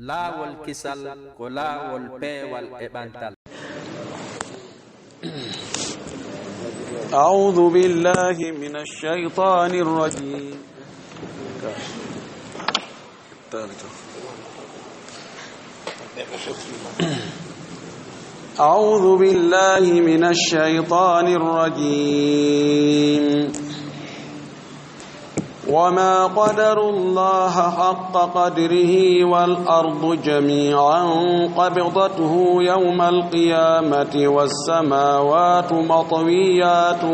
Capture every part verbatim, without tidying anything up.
Laawol kisal ko laawol peewal e ɓantal. أعوذ بالله من الشيطان الرجيم. أعوذ بالله من الشيطان الرجيم. وما قدروا الله حق قدره والأرض جميعا قبضته يوم القيامة والسماوات مطويات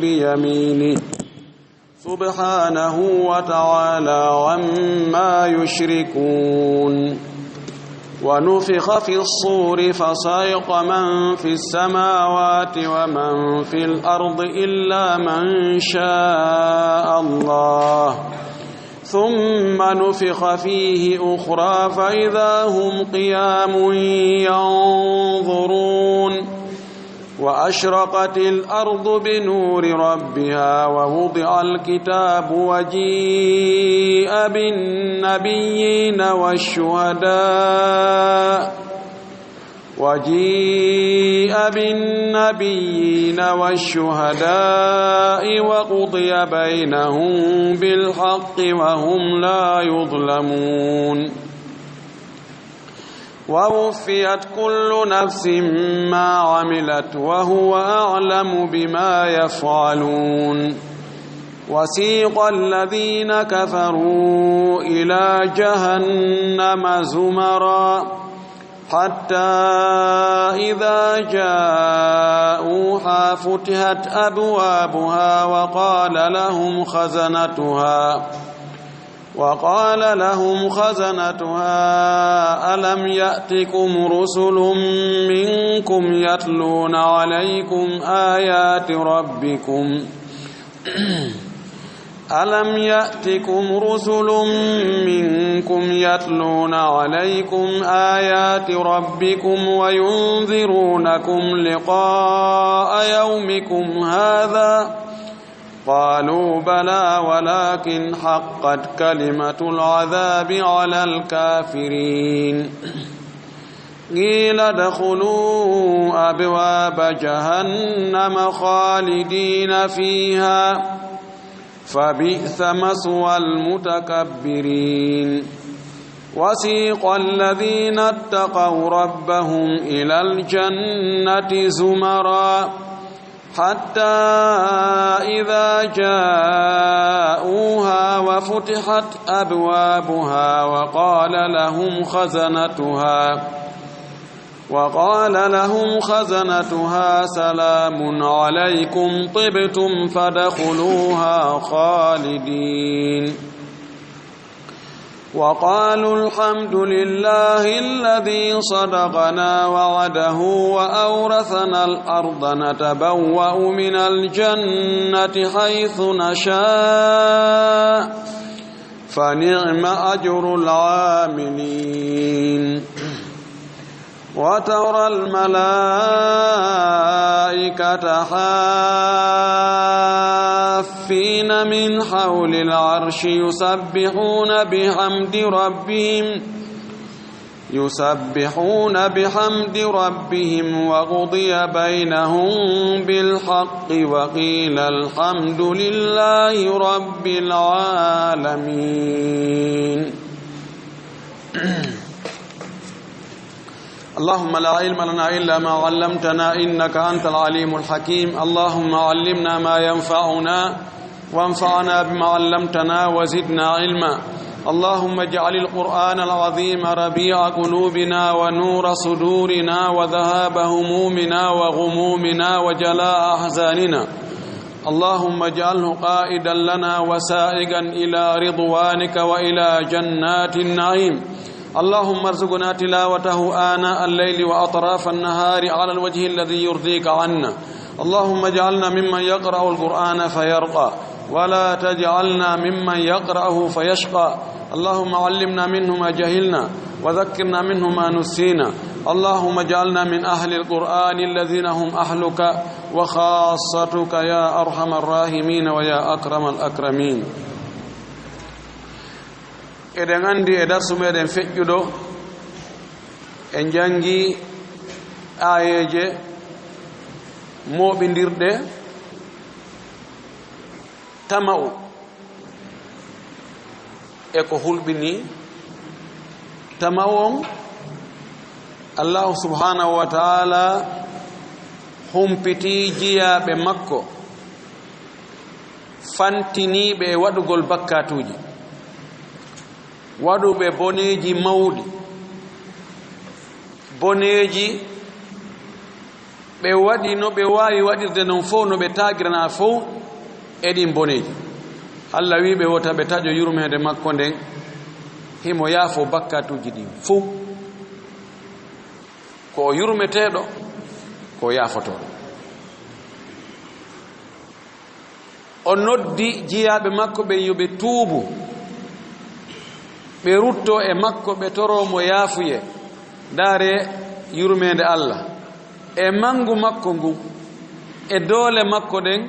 بيمينه سبحانه وتعالى عما يشركون. ونفخ في الصور فصعق من في السماوات ومن في الأرض إلا من شاء الله، ثم نفخ فيه أخرى فإذا هم قيام ينظرون. وأشرقت الأرض بنور ربها ووضع الكتاب وجيء بالنبيين والشهداء، وجيء بالنبيين والشهداء وقضي بينهم بالحق وهم لا يظلمون. ووفيت كل نفس ما عملت وهو أعلم بما يفعلون. وسيق الذين كفروا إلى جهنم زمرا حتى إذا جاءوها فتحت أبوابها وقال لهم خزنتها وقال لهم خزنتها ألم يأتكم رسل منكم يتلون عليكم آيات ربكم ألم يأتكم رسل منكم يتلون عليكم آيات ربكم وينذرونكم لقاء يومكم هذا؟ قالوا بلى ولكن حقت كلمة العذاب على الكافرين. قيل ادخلوا أبواب جهنم خالدين فيها فبئس مثوى المتكبرين. وسيق الذين اتقوا ربهم إلى الجنة زمرا حتى إذا جاءوها وفتحت أبوابها وقال لهم خزنتها وقال لهم خزنتها سلام عليكم طبتم فادخلوها خالدين. وقالوا الحمد لله الذي صدقنا وعده وأورثنا الأرض نتبوأ من الجنة حيث نشاء فنعم أجر العاملين. وترى الملائكة حافين من حول العرش يسبحون بحمد ربهم يسبحون بحمد ربهم وقضي بينهم بالحق وقيل الحمد لله رب العالمين. اللهم لا علم لنا إلا ما علمتنا إنك أنت العليم الحكيم. اللهم علمنا ما ينفعنا وانفعنا بما علمتنا وزدنا علما. اللهم اجعل القرآن العظيم ربيع قلوبنا ونور صدورنا وذهاب همومنا وغمومنا وجلاء أحزاننا. اللهم اجعله قائدا لنا وسائقا إلى رضوانك وإلى جنات النعيم. اللهم ارزقنا تلاوته آناء الليل وأطراف النهار على الوجه الذي يرضيك عنا. اللهم اجعلنا ممن يقرأ القرآن فيرقى، ولا تجعلنا ممن يقرأه فيشقى. اللهم علمنا منه ما جهلنا، وذكرنا منه ما نسينا. اللهم اجعلنا من أهل القرآن الذين هم أهلك وخاصتك يا أرحم الراحمين ويا أكرم الأكرمين. Eɗen anndi e darsu meɗen feƴƴuɗo, En janngi aayeeje mooɓindirɗe tama'u e ko hulɓinii tama'u on. Allaahu subhaanahu wa ta'aalaa humpitii jiyaaɓe makko fantiniiɓe e waɗugol bakkaatuuji, waɗuɓe boneeji mawɗi, boneeji ɓe waɗi no ɓe waawi waɗirde non fow, no ɓe taagiranaa fow e ɗin boneeji. Alla wi'i ɓe wota ɓe taƴo yurmeende makko nden, himo yaafoo bakkaatuuji ɗin fow. Ko o yurmeteeɗo, ko o yaafotooɗo. O noddi jiyaaɓe makko ɓen yo ɓe tuubu, ɓe ruttoo e makko, ɓe toroo mo yaafuyee. Ndaaree yurmeende Alla e manngu makko ngun e doole makko ɗen,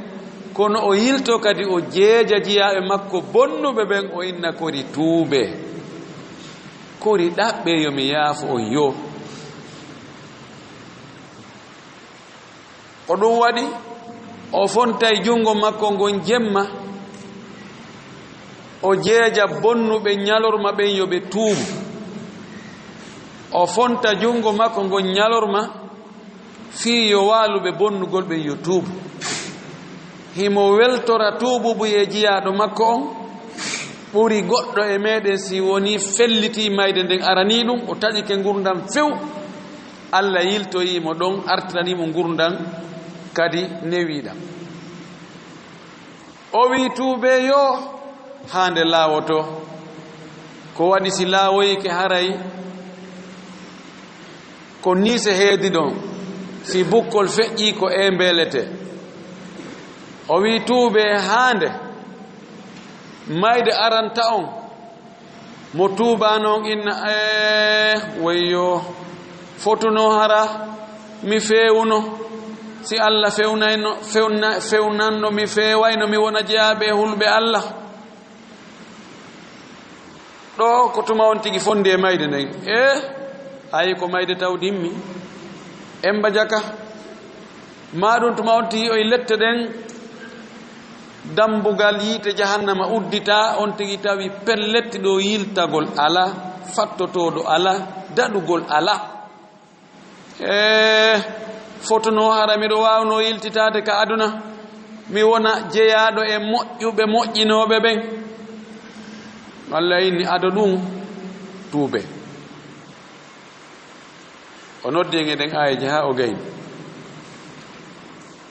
kono o yiltoo kadi o jeeja jiyaaɓe makko bonnuɓe ɓen, o inna: "Kori tuubee, kori ɗaɓɓee yo mi yaafo on yo." Ko ɗum waɗi o fontay junngo makko ngon jemma, o jeeja bonnuɓe ñalorma ɓen yo ɓe tuubu. O fonta junngo makko ngon ñalorma fii yo waaluɓe bonnugol ɓen yo tuubu. Himo weltora tuubuubuyee jiyaaɗo makko on, ɓuri goɗɗo e meɗen si wonii fellitii mayde nden aranii ɗum, o taƴike ngurndan few. Alla yiltoyii mo ɗon, artiranii mo ngurndan kadi newiiɗan. O wi'i: "Tuubee yo, haa nde laawotoo." Ko waɗi si laawoyike, haray ko niise heedi ɗon, si bukkol feƴƴii ko eembeeletee. O wi'i: "Tuubee haa nde mayde aranta on." Mo tuubaano on inna: "Ee, wayyo, fotuno hara mi feewuno. Si Alla fewnayno, fewna-, fewnanno mi feewayno, mi wona jeyaaɓe e hulɓe Alla." Ɗoo ko tuma on tigi fondi e mayde nden. Ee, ayi ko mayde taw dimmi. Emba jaka. Maa ɗum tuma on tigi o e lette ɗen, dambugal yiite jahannama udditaa, on tigi tawi pellet ɗo yiltagol alaa, fattotooɗo alaa, daɗugol alaa. Ee, fotuno hara miɗo waawnoo yiltitaade ka aduna, mi wona jeyaaɗo e moƴƴuɓe moƴƴinooɓe ɓen. Alla inni ado ɗum tuube. O noddi en e ɗen aayeeje haa o gayni.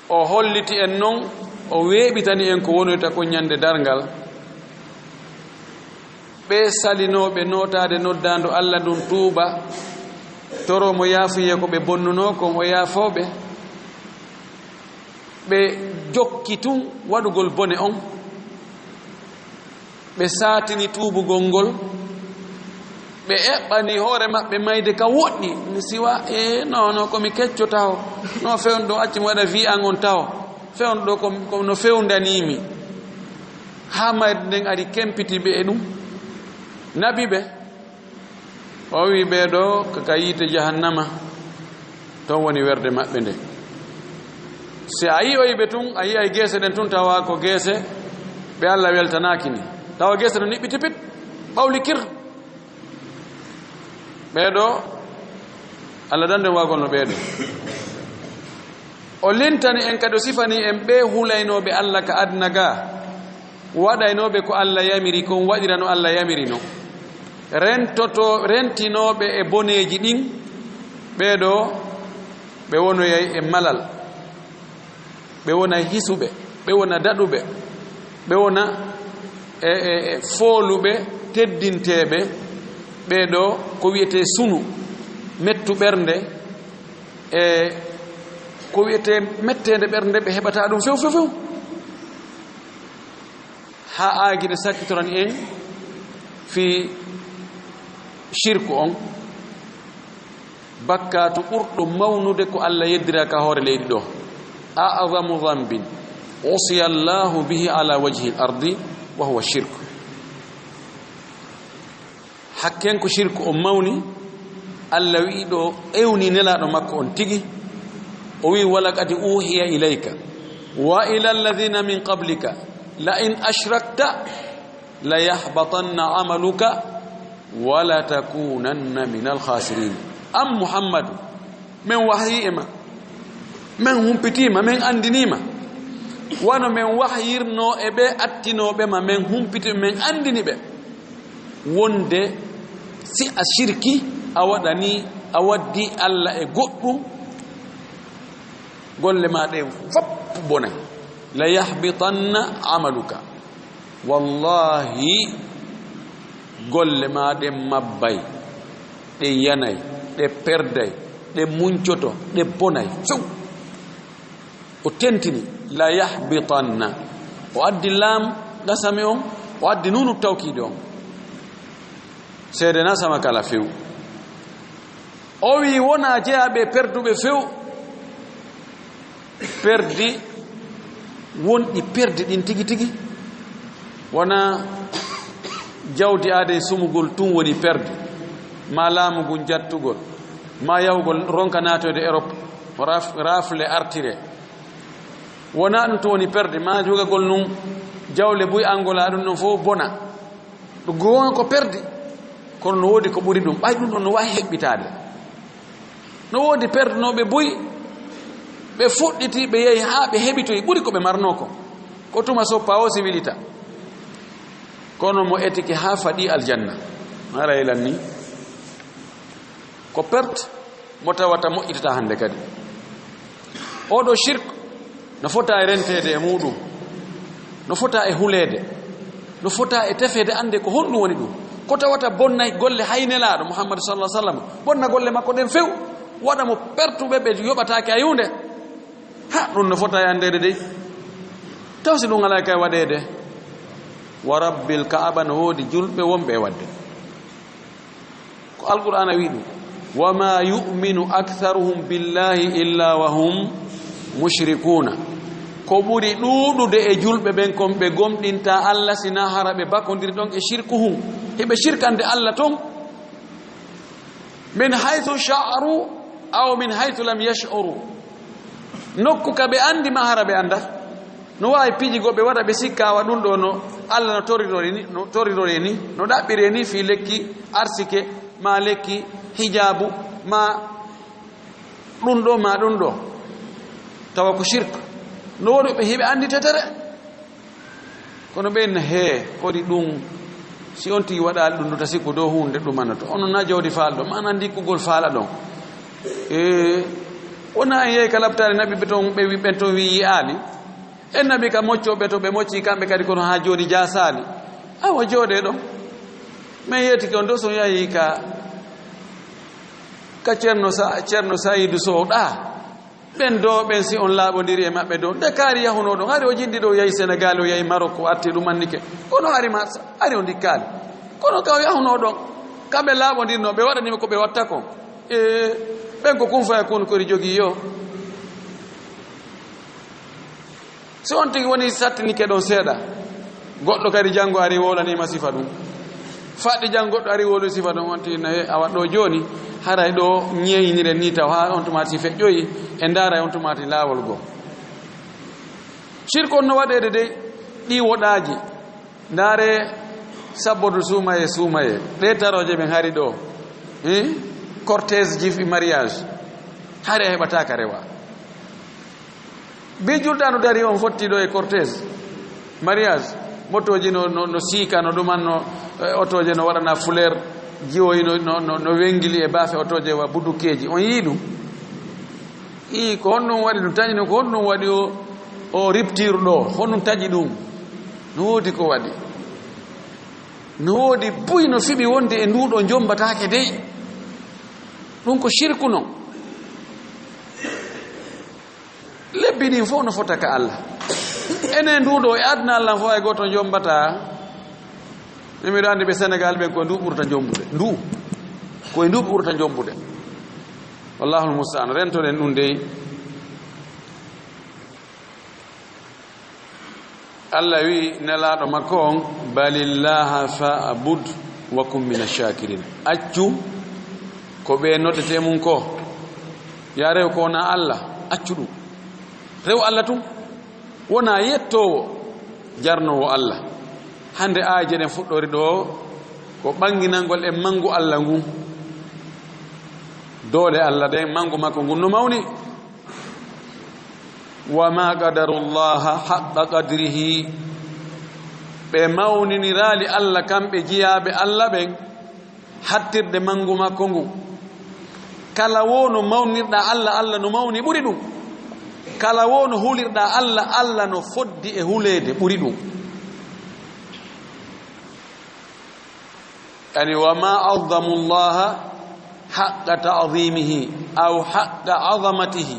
O holliti en non, o weeɓitani en ko wonoyta kon ñande darngal. Ɓe salinooɓe nootaade noddaandu Alla ndun tuuba, toroo mo yaafuyee ko ɓe bonnunoo kon, o yaafoo ɓe. Ɓe jokki tun waɗugol bone on. Ɓe saatini tuubugol ngol. Ɓe eɓɓani hoore maɓɓe mayde ka woɗɗi. Mi siwa, e, no, no, ko mi kecco taho. No, fewndo ɗo acci mi waɗa vie an on taho. Fewndo ɗo ko, ko no fewndanii mi. Haa mayde nden ari kempiti ɓe e ɗum. Naɓi ɓe. O wi ɓee ɗoo ka, ka yiite jahannama, ton woni werde maɓɓe nde. Si a yi'oyi ɓe tun, a yi'ay geese ɗen tun, tawa ko geese ɓe Alla weltanaaki ni. Tawa geese ɗen niɓɓiti pit, ɓawli kir. Ɓee ɗoo, Alla dande waagol no ɓee ɗoo. O lintani en kadi, o sifani en ɓee hulaynooɓe Alla ka aduna gaa. Waɗaynooɓe ko Alla yamiri kon, waɗira no Alla yamiri non. Rentoto, rentinooɓe e boneeji ɗin, ɓee ɗoo ɓe wonoyay e malal, ɓe wona hisuɓe, ɓe wona daɗuɓe, ɓe wona e, e, e fooluɓe, teddinteeɓe, ɓee ɗoo ko wi'etee sunu, mettu ɓernde, e ko wi'etee metteende ɓernde, ɓe heɓataa ɗum few, few, few. Haa aagide sakkitorani en fii shirku on, bakkaatu ɓurɗo mawnude ko Alla yeddira ka hoore leydi ɗoo. أعظم ذنب عصي الله به على وجه الأرض وهو الشرك. Hakken ko shirku on mawni, Allah wi'i ɗo ewni nelaaɗo makko on tigi, o wi'i, "Walaqad uhiya ilayka wa ila alladhina min qablika la in ashrakta la yahbatanna amaluka wa la takunanna min alkhasirin." An Muhammadu, men wahyi e ma, men humpitiima, men anndiniima, wano men wahyirnoo e ɓe attinooɓe ma, men humpiti, men anndini ɓe wonde si a shirki, a waɗani, a waddi Allah e goɗɗum, golle ma ɗen fof bonay. La yahbitanna amaluka. Wallahi, golle ma ɗen mabbay, ɗe yanay, ɗe perday, ɗe muncoto, ɗe bonay few. O tentini, "La yahbitanna." O addi laam qasami on, o addi nuunu tawkiidi on. Seede na sama kala few. O wi wona jeyaɓe perduɓe few. Perdi, wonɗi perdi ɗin tigi tigi. Wona jawdi aadee sumugol tun woni perdi, ma laamu ngun jattugol, ma yahugol ronka naatoyde Europe, raf-, rafle artire. Wona ɗum to woni perdi, ma jogagol nun jawle buy Angola, ɗum ɗon fof bona. Ɗum goonga ko perdi, kono no woodi ko ɓuri ɗum. Ɓay ɗum ɗon no waawi heɓɓitaade. No woodi perdunooɓe buy, ɓe fuɗɗiti, ɓe yehi haa ɓe heɓitoyi ɓuri ko ɓe marnoo ko. Ko tuma soppa o si wilita. Kono mo etike haa faɗi aljanna. Haray lan ni. Ko perte mo tawata moƴƴitata hannde kadi. Oɗo shirk no fota e renteede e muɗum, no fota e huleede, no fota e tefeede, annde ko honɗum woni ɗum. Ko tawata bonnay golle hay Nelaaɗo Muhammad sallallahu alaihi wasallam, bonna golle makko ɗen few, waɗa mo pertuɓe ɓe yoɓataake a yuunde. Ha, ɗum no fota e anndeede dey. Taw si ɗum alaa kay waɗeede. Wa Rabbil Ka'aba, no woodi julɓe wonɓe e waɗde. Ko Alqur'aana wi'i ɗum, "Wa ma yu'minu aktharuhum billahi illa wa hum mushrikuuna." Ko ɓuri ɗuuɗude e julɓe ɓen kon ɓe gomɗintaa Alla, sinaa hara ɓe bakondiri ɗon e shirkuhum. Hiɓe shirkande Alla ton. Min haythu sha'aru aw min haythu lam yash'uru. Nokku ka ɓe andi ma hara ɓe anda. No waawi piiji goɗɗi ɓe waɗa ɓe sikka wa ɗum ɗo no Alla no torirori ni, no torirori ni, no ɗaɓɓiri ni fii lekki arsike, ma lekki hijaabu, ma ɗum ɗo, ma ɗum ɗo. Tawa ko shirk. No woni ɓe hiɓe andi tetere. Kono ɓen na hee, kodi ɗum, si on tigi waɗaali ɗum, no tasi ko dow huunde ɗum annoto. Onon na jawdi faalɗo, ma na ndikkugol faala ɗon. E, wona en yehi ka laptaali naɓi ɓe ton, ɓe wi-, ɓen ton wi yi'aali. En naɓi ka moccooɓe to ɓe mocci kamɓe kadi, kono haa jooni jaasaali. Awa jooɗee ɗon. Men yeetike on dow so on yahi ka, ka Ceerno Sa-, Ceerno Sayidu Sow ɗaa. Ɓen ɗoo, ɓen si on laaɓondiri e maɓɓe ɗoo, nde kaari yahunoo ɗon, hari o jinndi ɗoo, o yahi Senegaal, o yahi Marok, o arti ɗum annike. Kono hari ma, hari o ndikkaali. Kono ka o yahunoo ɗon, kamɓe laaɓondirnoo, ɓe waɗanii ɓe ko ɓe watta kon. E, ɓen ko kun faya kun kori jogii yo. Si on tigi woni sattinike ɗon seeɗa, goɗɗo kadi janngo ari wowlanii ma sifa ɗum. Faɗɗi janngo goɗɗo ari wowlii sifa ɗum, on tigi na, "He, awa ɗoo jooni, haray ɗoo ñeeñiniren nii taw, haa on tumaati si feƴƴoyi, e ndaaray on tumaati laawol goo." Shirk on no waɗeede dey, ɗii woɗaaji. Ndaaree sabbordu suumayee, suumayee. Ɗee tarooje ɓen hari ɗoo. Hii? Cortège ji fi mariage. Hari a heɓataa ka rewaa. Bi julɗo no dari on fotti ɗo e cortège, mariage, motooji no, no, no siika, no ɗuman, no, eh, otooje no waɗana fleur, jiwoyi no, no, no, no wengili e baafe otooje wa budukeeji. On yii ɗum? Ii, ko honɗum waɗi ɗum? Taƴi no, ko honɗum waɗi o, o rupture ɗo? Honɗum taƴi ɗum? No woodi ko waɗi. No woodi buy no fiɓi wonde e nduɗo njombataake dey. Ɗum ko shirku non. Lebbi ɗin fof no fota ka Allah. Enen nduɗo e aduna Allah fof hay gooto njombataa. Min miɗo anndi ɓe Senegaal ɓen ko e ndu ɓurta njombude. Ndu. Ko e ndu ɓurta njombude. Wallahul musta'an. Rentoɗen ɗum dey. Allah wi'i Nelaaɗo makko on, "Balillaha fa'bud wa kun mina shakirin." Accu Ko ɓe noddetee mum ko, "Yaa rew ko wonaa Allah, accu ɗum. Rew Allah tun, wonaa yettoowo, jarnoowo Allah." Hannde aaje ɗen fuɗɗori ɗo, ko ɓannginangol en manngu Allah ngun. Doole Allah ɗen, manngu makko ngun no mawni. "Wa ma qadarullaha haqqa qadrihi." Ɓe mawniniraali Allah, kamɓe jiyaaɓe Allah ɓen, hattirde manngu makko ngu. Kala wo no mawnirɗaa Allah, Allah no mawni ɓuri ɗum. Kala wo no hulirɗaa Allah, Allah no foddi e huleede ɓuri ɗum. Yani, "Wa ma azzamu llaha haqqa ta'zimihi aw haqqa azamatihi."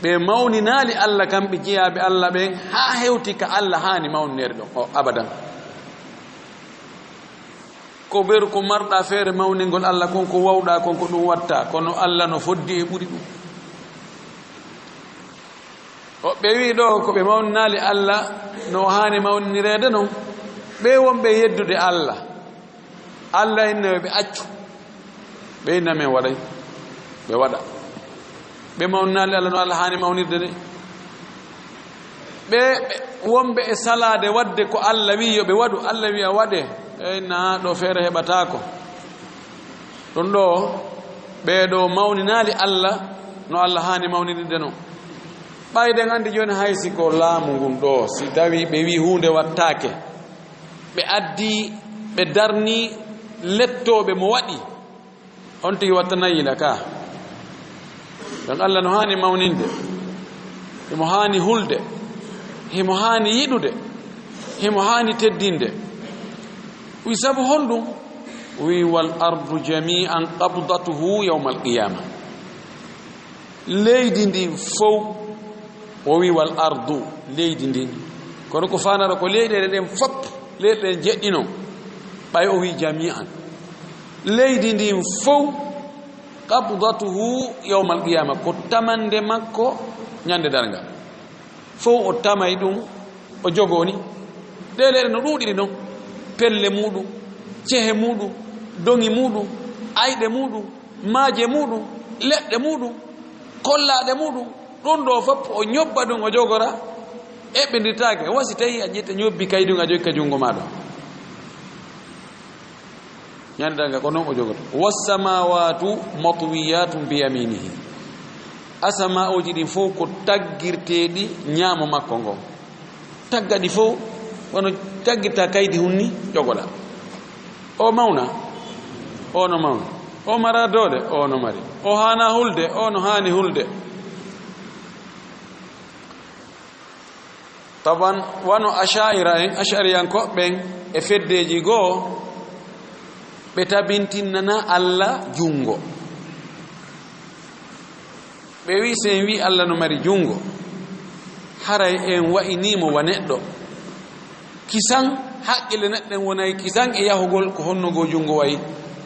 Ɓe mawninaali Allah, kamɓe jiyaaɓe Allah ɓen, haa hewti ka Allah haani mawnineede ɗon. O, abadan. Ko ɓeru ko marɗaa feere mawningol Allah kon, ko wawɗaa kon, ko ɗum watta, kono Allah no foddi e ɓuri ɗum. O, ɓe wi'i ɗo ko ɓe mawninaali Allah no haani mawninireede non, ɓe wonɓe yeddude Allah. Allah inna ɓe accu. Ɓe inna men waɗay. Ɓe waɗa. Ɓe mawninaali Allah no Allah haani mawnirde de. Ɓe, ɓe wonɓe e salaade waɗde ko Allah wi'i yo ɓe waɗu, Allah wi'a waɗe. Ɓe inna ɗo feere heɓataako. Ɗum ɗo, ɓee ɗo mawninaali Allah no Allah haani mawnirde non. Ɓay ɗen anndi jooni hay si ko laamu ngun ɗo, si tawi ɓe wi'i huunde wattaake, ɓe addi, ɓe darni lettooɓe mo waɗi, on tigi wattanay yila ka. Ɗon Allah no haani mawninde, himo haani hulde, himo haani yiɗude, himo haani teddinde. Wi sabu honɗum? Wi, "Wal ardu jami'an qabdatuhu yawmal qiyama." Leydi ndin fow, o wi, "Wal ardu," leydi ndin. Kono ko faanara ko leyɗeele ɗen fop, leyɗe ɗen jeɗɗi non. Ɓay o wi, "Jami'an." Leydi ndin fow, "qabdatuhu yawmal qiyama," ko tamande makko ñande darngal. Fow o tamay ɗum, o jogoo ni. Ɗee leyɗe no ɗuuɗiri non, pelle muuɗum, cehe muuɗum, doŋi muuɗum, ayɗe muuɗum, maaje muuɗum, leɗɗe muuɗum, kollaaɗe muuɗum, ɗum ɗo fof o ñobba ɗum, o jogora, eɓɓindirtaake. Wa si tawi a ƴetta ñobbi kay ɗum, a jogii ka junngo maa ɗo. Ñande darnga ko non o jogoto. "Wassamawatu matwiyatun biyaminihi." Asama'uji ɗin fof ko taggirteeɗi ñaamo makko ngo. Tagga ɗi fof, wano taggirta kaydi hun ni, jogoɗa. O mawna, o no mawna. O mara doole, o no mari. O haana hulde, o no haani hulde. Taban, wano Asha'ira en, Ash'ariyankooɓe ɓen, e feddeeji goo, ɓe tabintinnana Alla junngo. Ɓe wi'i, si en wi'i Alla no mari junngo, haray en wa'inii mo wa neɗɗo. Kisan, haqqille neɗɗo en wonay kisan e yahugol ko honno ngo junngo wayi,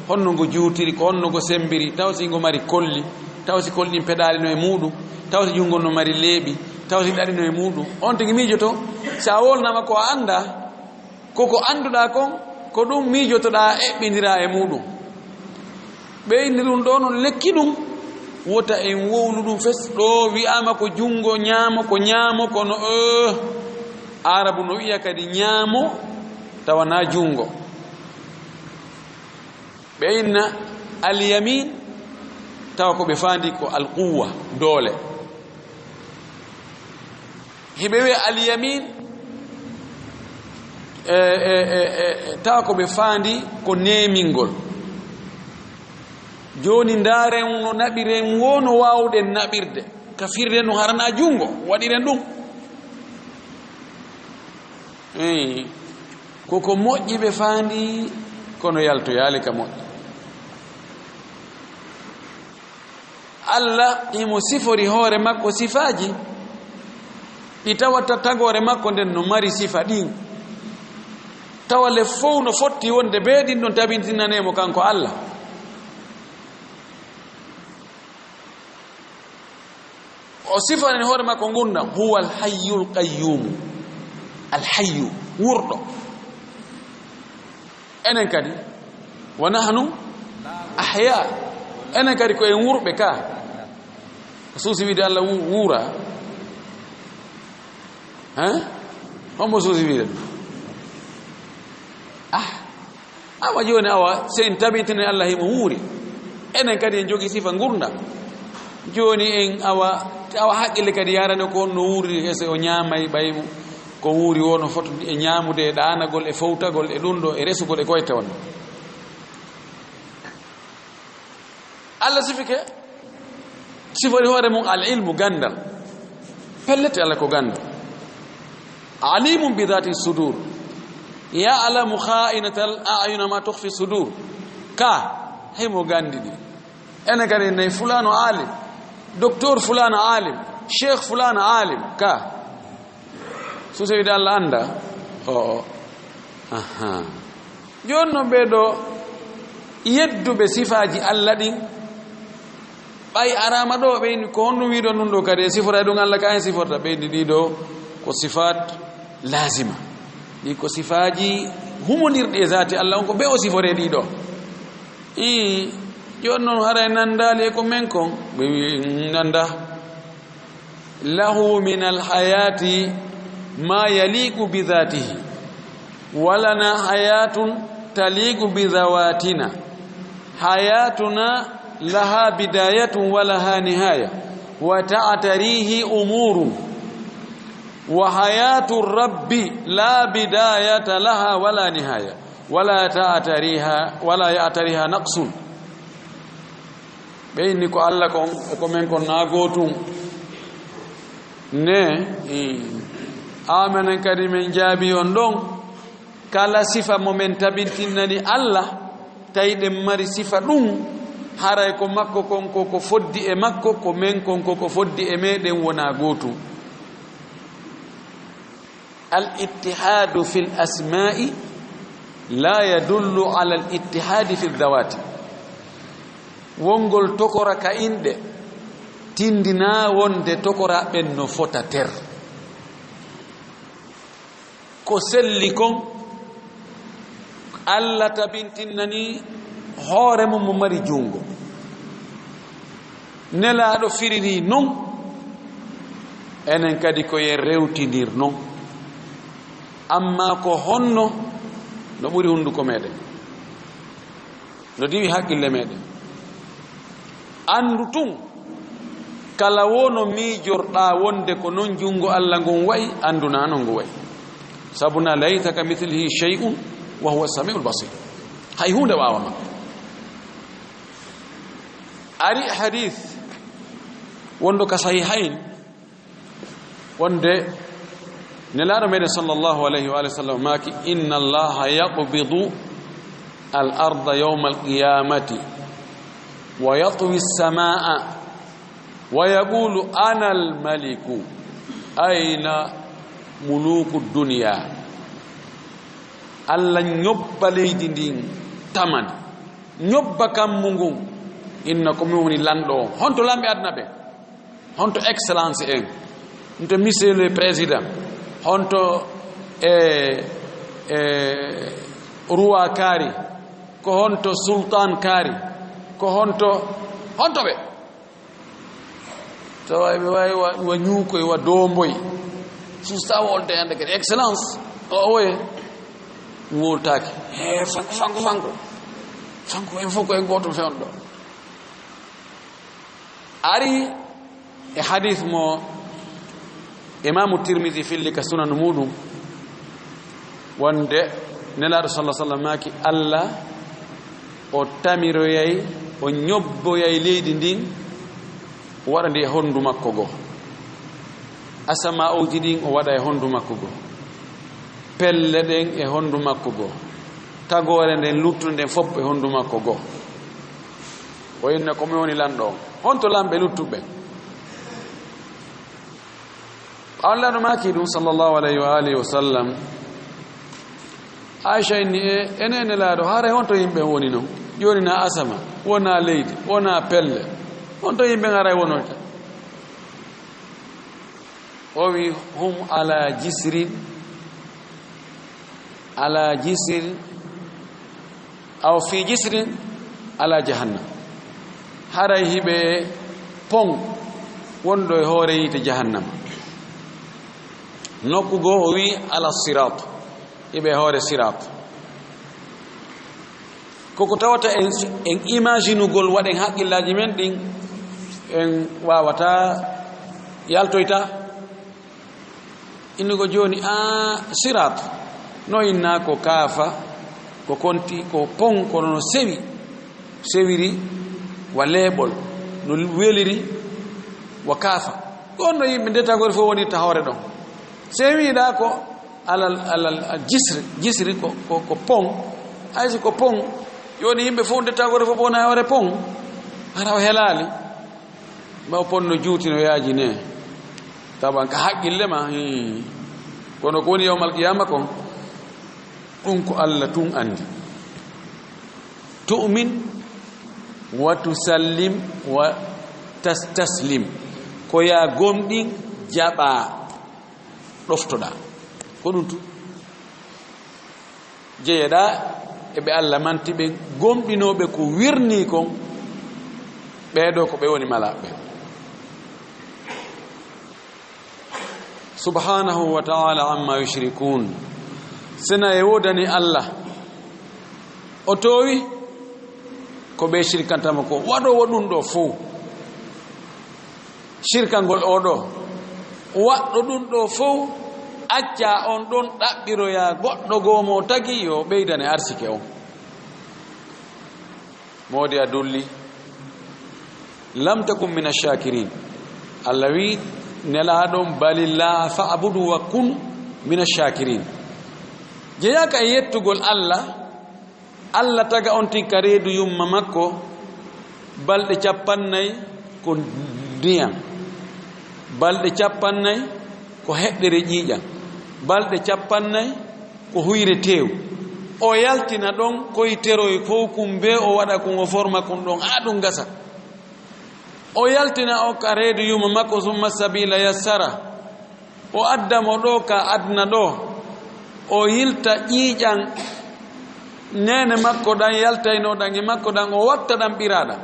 honno ngo juutiri, ko honno ngo semmbiri, taw si ngo mari kolli, taw si kolli ɗin peɗaali no e muuɗum, taw si junngo no mari leeɓi, taw si ɗaɗi no e muuɗum. On tigi miijoto, si a wolnama ko a anndaa, ko ko annduɗaa kon, ko ɗum miijotoɗaa, eɓɓindiraa e muuɗum. Ɓe inni ɗum ɗoo noon lekki ɗum, wota en wowlu ɗum fes. Ɗoo wi'aama ko junngo ñaamo, ko ñaamo, kono, eh, Aarabu no wi'a kadi ñaamo, tawa na junngo. Ɓe inna alyamin, tawa ko ɓe faandi ko alquwwa, doole. Hiɓe wi'a alyamin, e, e, e, e, tawa ko ɓe faandi ko neemingol. Jooni ndaaren no naɓiren woo, no waawɗen naɓirde. Ka firde no harana junngo, waɗiren ɗum. Eey. Ko ko moƴƴi ɓe faandi, kono yaltoyaali ka moƴƴi. Alla himo sifori hoore makko sifaaji ɗi tawata tagoore makko nden no mari sifa ɗin. Tawa le fow no fotti wonde bee ɗin ɗon tabintinanee mo kanko Alla. O sifani hoore makko ngurndan, "Huwa al-hayyul qayyum." Al-hayyu, wurɗo. Enen kadi, "Wa nahnu ahya." Enen kadi ko en wuurɓe ka. Suusi wiide Allah wu-, wuura. Hein? Hombo suusi wiide ɗum? Ah. Awa jooni, awa, so en tabitini Allah himo wuuri. Enen kadi en jogii sifa ngurndan. Jooni en, awa, awa haqqille kadi yarane ko honno wuuri, e so o ñaamay ɓay mo ko wuuri woo no foti e ñaamude, e ɗaanagol, e fowtagol, e ɗum ɗo, e resugol, e ko wayi toon. Allah sifike, sifori hoore mum al ilmu, ganndal. Pellet Allah ko ganndo. Alimun bi dhati sudur. Ya'lamu kha'inatal a'yun wa ma tukhfi sudur. Ka, himo ganndi ɗi. Enen kadi nayi fulaano alim, docteur fulaano alim, cheikh fulaano alim. Ka. So tawi Allah annda, o, o. Aha. Jooni noon ɓee ɗoo yedduɓe sifaaji Allah ɗin, ɓay araama ɗoo, ɓe inni ko honɗum wiiɗon ɗum ɗoo kadi, e siforay ɗum Allah ka en siforta, ɓe inni ɗii ɗoo ko sifaat laazima. Ɗi ko sifaaji humondirɗi e zaati Allah on, ko ɓe o siforee ɗii ɗoo. Ii, jooni noon haray nanndaali e ko men kon, ɓe wi, "Nannda." Lahu min alhayati ma yaliqu bi dhatihi, wa lana hayatun taliqu bi dhawatina. Hayatuna laha bidayatun wa laha nihaya, wa ta'tarihi umurun. Wa hayatu rabbi la bidayata laha wa la nihaya, wa la ta'tariha, wa la ya'tariha naqsun." Ɓe inni ko Allah kon e ko men kon naa gootum. Ne, i, amenen kadi men jaabi on ɗon. Kala sifa mo men tabintinnani Allah, tawi ɗen mari sifa ɗum, haray ko makko kon ko ko foddi e makko, ko men kon ko ko foddi e meɗen wonaa gootum. Al ittihadu fil asma'i la yadullu ala al ittihadi fil dhawati. Wongol tokora ka inɗe tindinaa wonde tokora ɓen no fota ter. Ko selli kon, Allah tabintinnani hoore mum mo mari junngo. Nelaaɗo firiri non, enen kadi ko yen rewtinir non. Amma ko honno no ɓuri hunnduko meɗen? No diwi haqqille meɗen. Anndu tun, kala wo no miijorɗaa wonde ko non junngo Allah ngon wa'i, anndu naa non ngu wa'i. Sabu na laysa ka mithlihi shay'un wa huwa samiul basir. Hay huunde waawa makko. Ari hadith wonɗo ka sahihayn, wonde Nelaaɗo meɗen sallallahu alayhi wa alihi wa sallam maaki, "Inna Allaha yaqbidu al arda yawma al qiyamati wa yatwi as-samaa wa yaqulu, 'Ana al maliku, ayna muluku dunya?'" Allah ñobba leydi ndin, tamani, ñobba kammu ngun, inna ko min woni lanɗo on. Honto lamɓe aduna ɓen? Honto excellence en? Honto monsieur le président? Honto e, e roi kaari? Ko honto sultan kaari? Ko honto, honto ɓe? Tawa ɓe waawi wa, wa ñuukoy, wa doomboy. Susta wolde hannde kadi excellence. O, oye. Woltaaki. He, fanko, fanko, fanko. Fanko, en fof ko en gooto fewndo. Ari e hadith mo Imaamu Tirmidi filli ka sunan muɗum, wonde Nelaaɗo sallallahu alaihi wasallam maaki, Allah o tamiroyay, o ñobboyay leydi ndin, o waɗa ndi e honndu makko goo. Asama'uuji ɗin o waɗa e honndu makko goo. Pelle ɗen e honndu makko goo. Tagoore nden luttunde nden fof e honndu makko goo. O inna ko mi woni lanɗo on. Honto lamɓe luttuɓe? Ɓaawo Nelaaɗo maaki ɗum, sallallahu alayhi wa alihi wa sallam, Aisha inni, "E, enen Nelaaɗo, haray honto yimɓe woni non? Jooni na asama, wona leydi, wona pelle. Honto yimɓe haray wonota?" O wi, "Hum ala jisrin, ala jisrin, aw fi jisrin, ala jahannam." Haray hiɓe pon wonɗo e hoore yiite jahannama. Nokku goo o wi'i ala sirat, hiɓe e hoore sirat. Koko tawata en, en imaginugol waɗen haqqillaaji men ɗin, en waawataa yaltoyta. Innugo jooni, a sirat, no inna ko kaafa, ko konti, ko pon, kono no sewi, sewiri wa leeɓol, no weliri wa kaafa. Ko on no yimɓe nde tagore fof wonirta hoore ɗon. Sewiɗa ko alal, alal, al jisri, jisri ko, ko, ko pon. Hay si ko pon, jooni yimɓe fof nde tagore fof wona hoore pon. Hara o helaali. Ɓawo pon no juuti no yaaji ne. Taban ka haqqille ma, hii. Kono ko woni yawmal qiyama kon, ɗum ko Allah tun andi. Tu'min wa tusallim wa tas-, taslim. Ko ya gomɗin, jaɓa, ɗoftoɗa. Ko ɗum tun. Jeyeɗa e ɓe Allah manti ɓen, gomɗinooɓe ko wirnii kon, ɓee ɗoo ko ɓe woni malaaɓe ɓen. Subhanahu wa ta'ala amma yushrikun. Sena e woodani Allah, o toowi ko ɓe shirkantamo ko. Waɗoowo ɗum ɗoo fow, shirkangol oo ɗoo, waɗɗo ɗum ɗoo fow, acca on ɗon ɗaɓɓiroya goɗɗo goo mo tagi yo ɓeydane arsike on. Moodi a dulli, lam takun mina shakirin. Allah wi Nelaaɗo, balillaha fa'budu wa kun mina shakirin. Jeyaaka e yettugol Allah, Allah taga on tigi ka reedu yumma makko, balɗe capannay ko ndiyam, balɗe capannay ko heɗɗere ƴiiƴam, balɗe capannay ko huyre teew. O yaltina ɗon koy teroy fow kun bee o waɗa kun, o forma kun ɗon haa ɗum gasa. O yaltina o ka reedu yumma makko, summa sabila yassara. O adda mo ɗoo ka aduna ɗoo, o yilta ƴiiƴan neene makko ɗan, yaltaynoo ɗan e makko ɗan, o watta ɗan ɓiraaɗan.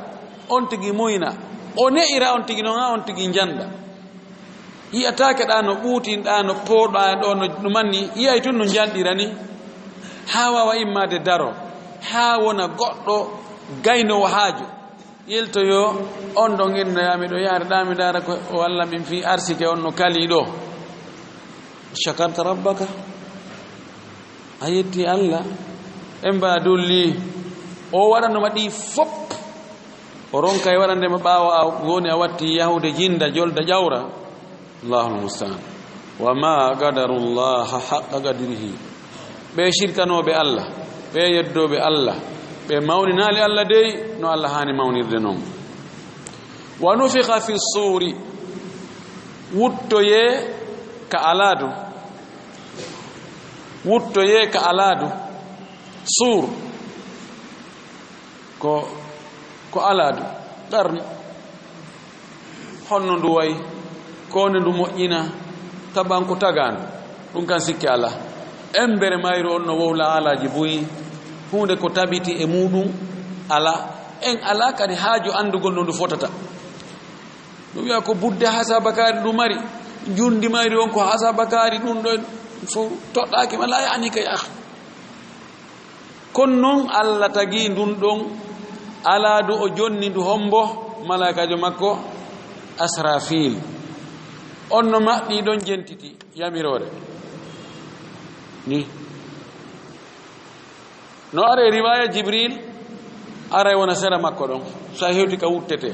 On tigi muyna, o ne'ira on tigi non, haa on tigi njanda. Yi'ataake ɗaa no ɓuutin, ɗaa no pooɗaa, ɗoo no, no manni, yi'ay tun no njanɗira ni, haa waawa immaade daro, haa wona goɗɗo gaynoowo haaju. Yiltoyo on ɗon inna, yaa miɗo yaade ɗaa, mi ndaara ko o walla min fii arsike on no kalii ɗoo. Shakarta rabbaka, a yetti Allah. En ba dulli, o waɗanoma ɗi fop. O ronka e waɗande ma ɓaawo a woni a watti yahude jinda, jolda, ƴawra. Allahul musta'an. Wa ma qadarullaha haqqa qadrihi. Ɓe shirkanooɓe Allah, ɓe yeddooɓe Allah, ɓe mawninaali Allah dey no Allah haani mawnirde non. Wa nufikha fi suuri. Wuttoyee ka alaadu. Wuttoyee ka alaadu. Suur. Ko, ko alaadu. Qarn. Honno ndu wayi? Ko nde ndu moƴƴina? Taban ko tagaandu. Ɗum kan sikke alaa. Embere mayru on no wowla alaaji buy. Huunde ko tabiti e muuɗum alaa. En alaa kadi haaju anndugol no ndu fotata. Ɗum wi'a ko budde hasabakaari ndu mari. Njundi mayru on ko hasabakaari ɗum ɗo fof toɗɗaaki ma laa yaani ka yaha. Kono non Allah tagi ndun ɗon alaadu, o jonni ndu hombo? Malaa'ikaajo makko Asrafil. On no maɓɓi ɗon jentiti yamiroore. Ni. No are riwaya Jibril, aray wona sera makko ɗon. Sa hewti ka wuttete.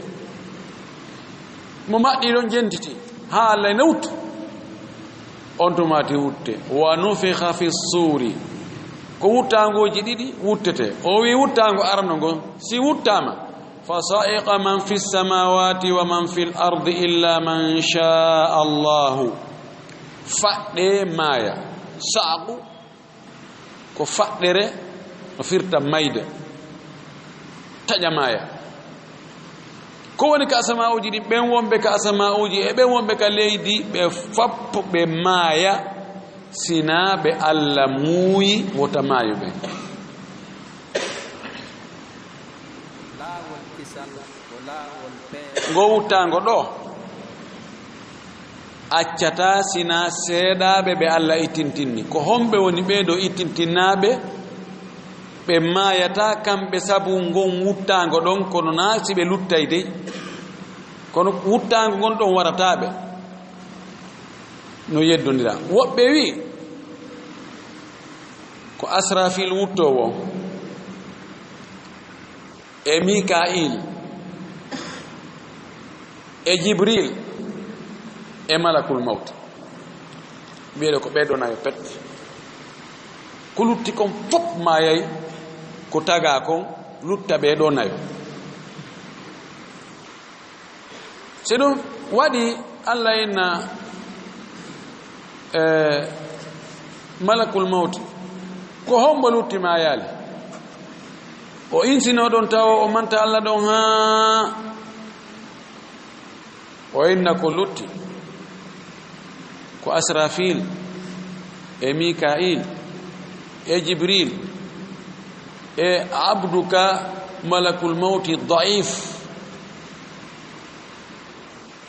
Mo maɓɓi ɗon jentiti. Haa Allah ene wuttu. On tumaati wutte. Wa nufikha fi suuri. Ko wuttaangooji ɗiɗi wuttete. O wi wuttaango arano ngo, si wuttaama, fa sa'iqa man fi samawati wa man fil ardi illa man sha Allahu. Faɗɗe maaya. Sa'aqu ko faɗɗere, no firta mayde. Taƴa maaya. Ko woni ka asama'uuji ɗin, ɓen wonɓe ka asama'uuji e ɓen wonɓe ka leydi, ɓe fop ɓe maaya, sinaa ɓe Allah muuyi wota maayo ɓen. Laawol kisal ko Ngo wuttaango ɗo accataa sinaa seeɗaaɓe ɓe Alla ittintinni. Ko homɓe woni ɓee ɗoo ittintinnaaɓe? Ɓe maayataa kamɓe sabu ngon wuttaango ɗon, kono naa si ɓe luttay dey. Kono wuttaango ngon ɗon warataa ɓe. No yeddondira. Woɓɓe wi'i ko Asrafil wuttoowo, e Mika'il, e Jibril, e Malakul Mawt. Wi'eede ko ɓee ɗoo nayo pet. Ko lutti kon fof maayay, ko tagaa kon lutta ɓee ɗoo nayo. Si ɗum waɗi, Alla inna, eh, Malakul Mawti, ko hombo lutti maayaali? O insinoo ɗon tawo o manta Alla ɗon haa o inna ko lutti. Ko Asrafil, e Mika'il, e Jibril, e abduka Malakul Mawti da'if,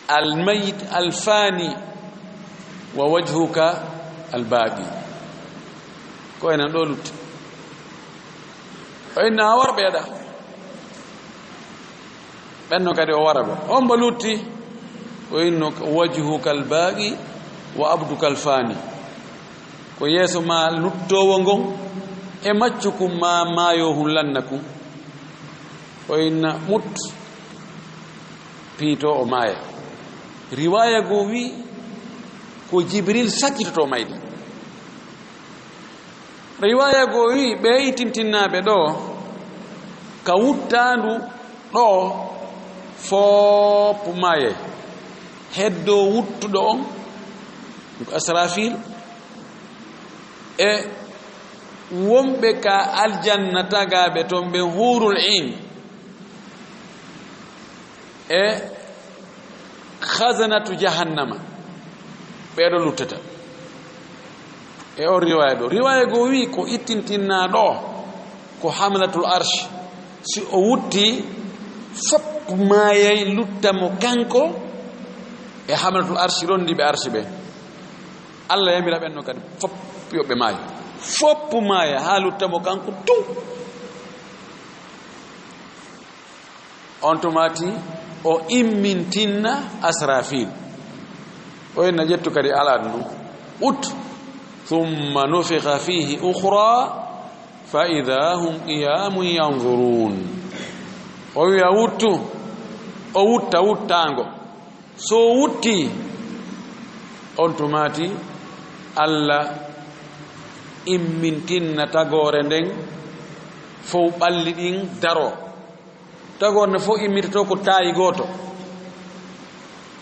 al-mayit al-fani, wa wajhuka al-baqi. Ko enen ɗo lutti. O inna a war ɓeeɗa. Ɓenno kadi o wara ɗo. On mbo lutti, o inno wajhuka al-baqi wa abduka al-fani. Ko yeeso ma luttoowo ngon, e maccukum ma maayo hun lannakum. O inna mut, piito o maaya. Riwaaya goo wi, ko Jibril sakkitoto mayde. Riwaaya goo wi, ɓe itintinnaaɓe ɗo, ka wuttaandu ɗo, foop maaye. Heddo wuttuɗo on, ko Asrafil, e wonɓe ka aljanna tagaaɓe ton ɓe huurul in, e khazanatu jahannama, ɓeeɗo luttata. E on riwaaya ɗo, riwaaya goo wi ko ittintinnaa ɗo, ko hamlatul arsh. Si o wutti, fopp maayay lutta mo kanko e hamlatul arsh rondiiɓe arsh ɓe. Alla yamira ɓen no kadi fopp yo ɓe maayo. Fopp maaya haa lutta mo kanko tun. On tumaati o immintinna Asrafil. O inna ƴettu kadi alaa ɗum. Ut. Thumma nufikha fihi ukhra fa idha hum qiyamun yanzurun. O wi'a wuttu. O wutta wuttaango. So o wutti, on tumaati Alla immintinna tagoore nden fow ɓalli ɗin daro. Tagoore nden fow immitotoo ko taayi gooto.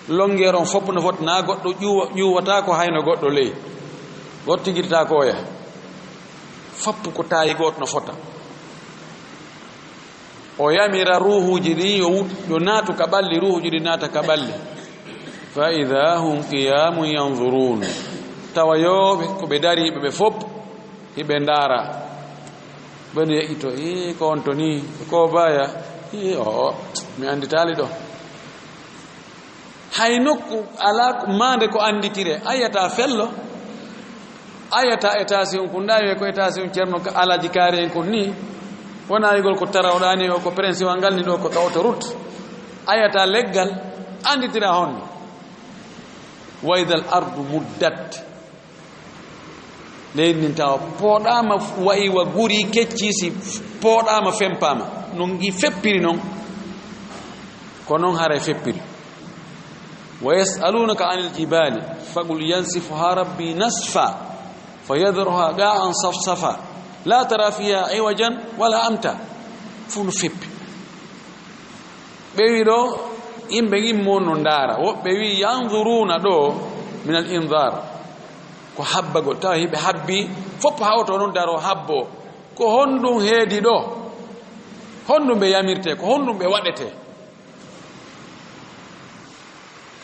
Lonngeer on fopp no fota, naa goɗɗo ƴuwa-, ƴuwata ko hayno goɗɗo ley. Goɗɗo tigirta ko oya. Fopp ko taayi gooto no fota. O yamira ruuhuuji ɗin yo wut-, yo naatu ka ɓalli, ruuhuuji ɗin naata ka ɓalli. Fa idha hum qiyamun yanzurun. Tawa yo ɓe, ko ɓe dariiɓe ɓe fopp, hiɓe ndaara. Ɓen yeƴƴito, "Ii, ko on to nii, ko baya?" "Ii, o, o, mi annditaali ɗo." Hay nokku alaa ko, maande ko annditire, a yi'ataa fello, a yi'ataa étage on kun, ɗaa wi'e ko étage on Ceerno Ka-, Alaaji Kaari en kun nii, wonaa wi'ugol ko tarawɗaa nii o, ko principal ngal nii ɗo, ko ka autoroute, a yi'ataa leggal, annditira honno. Wa idhal ardu muddat. Leydi ndin tawa pooɗaama, wayi wa guri kecci, si pooɗaama, fempaama. No ngi feppiri non, ko non haray feppiri. Wa yas'alunaka anil jibali, faqul yansifuha rabbi nasfa, fa yadharuha qa'an safsafa, la tara fiha iwajan wala amta. Fuu no feppi. Ɓe wi ɗo, yimɓe immo no ndaara. Woɓɓe wi yanzuruna ɗo minal inzar. Ko habbagol, tawa hiɓe habbi, fopp hawto non daro habbo. Ko honɗum heedi ɗo? Honɗum ɓe yamirte? Ko honɗum ɓe waɗete?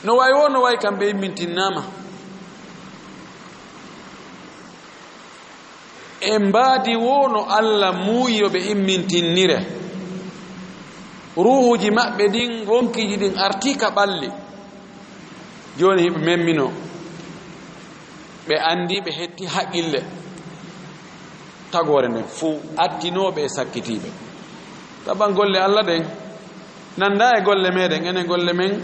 No way wo, no way kam ɓe immintinnaama. E mbaadi wo no Alla muuyi yo ɓe immintinnire. Ruuhuuji maɓɓe ɗin, wonkiiji ɗin artii ka ɓalli. Jooni hiɓe memminoo. Ɓe anndi, ɓe hetti haqqille. Tagoore nden fuu attinooɓe e sakkitiiɓe. Taban golle Alla ɗen nanndaa e golle meɗen. Enen golle men,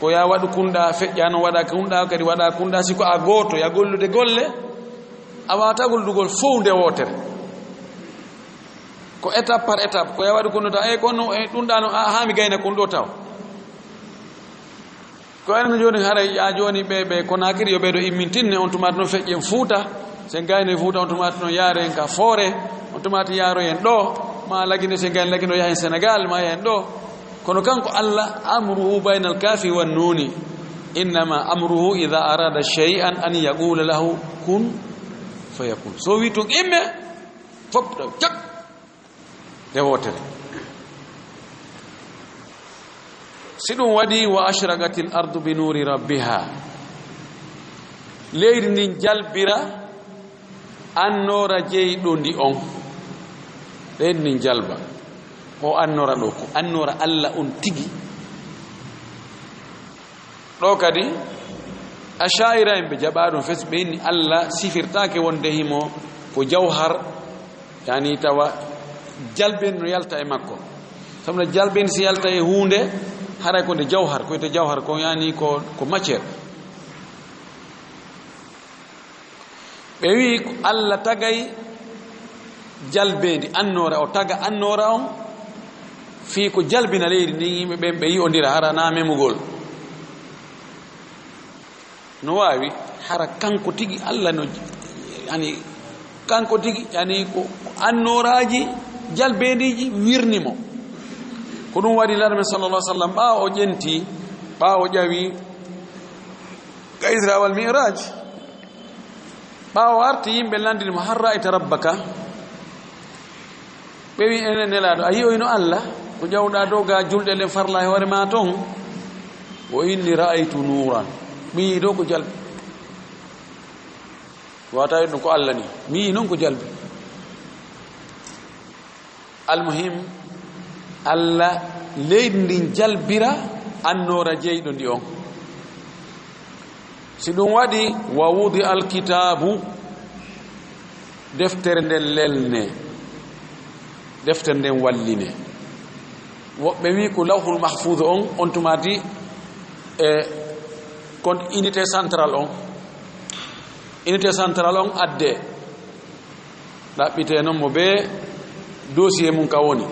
ko ya waɗu kunɗa, feƴƴa no waɗa kunɗa, kadi waɗa kunɗa. Si ko a gooto, ya gollude golle, a waawata gollugol fow nde wootere. Ko étape par étape, ko ya waɗu kunɗo ta, e kono e ɗum ɗa no, a, haa mi gayna kunɗo taw. Ko enen jooni haray, yaa jooni ɓe, ɓe Konaakiri yo ɓeydo immintinne, on tumaati no feƴƴen Fuuta. Sen gayno e Fuuta, on tumaati no yaaren ka Foore, on tumaati yaaroyen ɗo, ma Lagine, sen gayno Lagine o yahen Senegal, ma yahen ɗo. Kono kanko Alla, amruhu baynal kaafi wan nuuni. Innama amruhu idha arada shay'an an yaqula lahu kun fayakun. So wi tun imme, fof ɗo cak. Nde wootere. Si ɗum waɗi, wa ashraqatil ardu bi nuuri rabbiha. Leydi ndin jalbira annoora jeyɗo ndi on. Leydi ndin jalba. O annoora ɗo, ko annoora Alla on tigi. Ɗo kadi, Asha'ira en ɓe jaɓaa ɗum fes, ɓe inni Alla sifirtaake wonde himo ko jawhar, yani tawa jalbin no yalta e makko. Sabu no jalbin si yalta e huunde, haray ko nde jawhar, ko wiyete jawhar ko yani ko, ko matière. Ɓe wi'i ko Alla tagay jalbeendi, annoora, o taga annoora on, fii ko jalbina leydi ndin, yimɓe ɓen ɓe yi'ondira hara na memugol. No waawi, hara kanko tigi Alla no, yani, kanko tigi, yani, ko, ko annooraaji jalbeendiiji wirni mo. Ko ɗum waɗi Nulaaɗo men sallallahu alaihi wasallam, ɓaawo o ƴenti, ɓaawo o ƴawi ka Isra wal Mi'raj, ɓaawo arti, yimɓe landini mo, "Hal ra'ayta rabbaka?" Ɓe wi, "Enen Nelaaɗo, a yi'oyno Alla ko ƴawɗa dow ga julɗe ɗen farla e hoore ma ton?" O inni, "Ra'aytu nuuran." Mi yi'i ɗo ko jalbi. Wata wi'e ɗum ko Alla ni. Mi yi'i non ko jalbi. Almuhim, Alla leydi ndin jalbira annoora jeyɗo ndi on. Si ɗum waɗi, wa wudi alkitaabu, deftere nden lelne, deftere nden walline. Woɓɓe wi ko lawhul mahfuuz on, on tumaati e kon unité centrale on. Unité centrale on adde. Ɗaɓɓitee non mo bee dossier mum ka woni.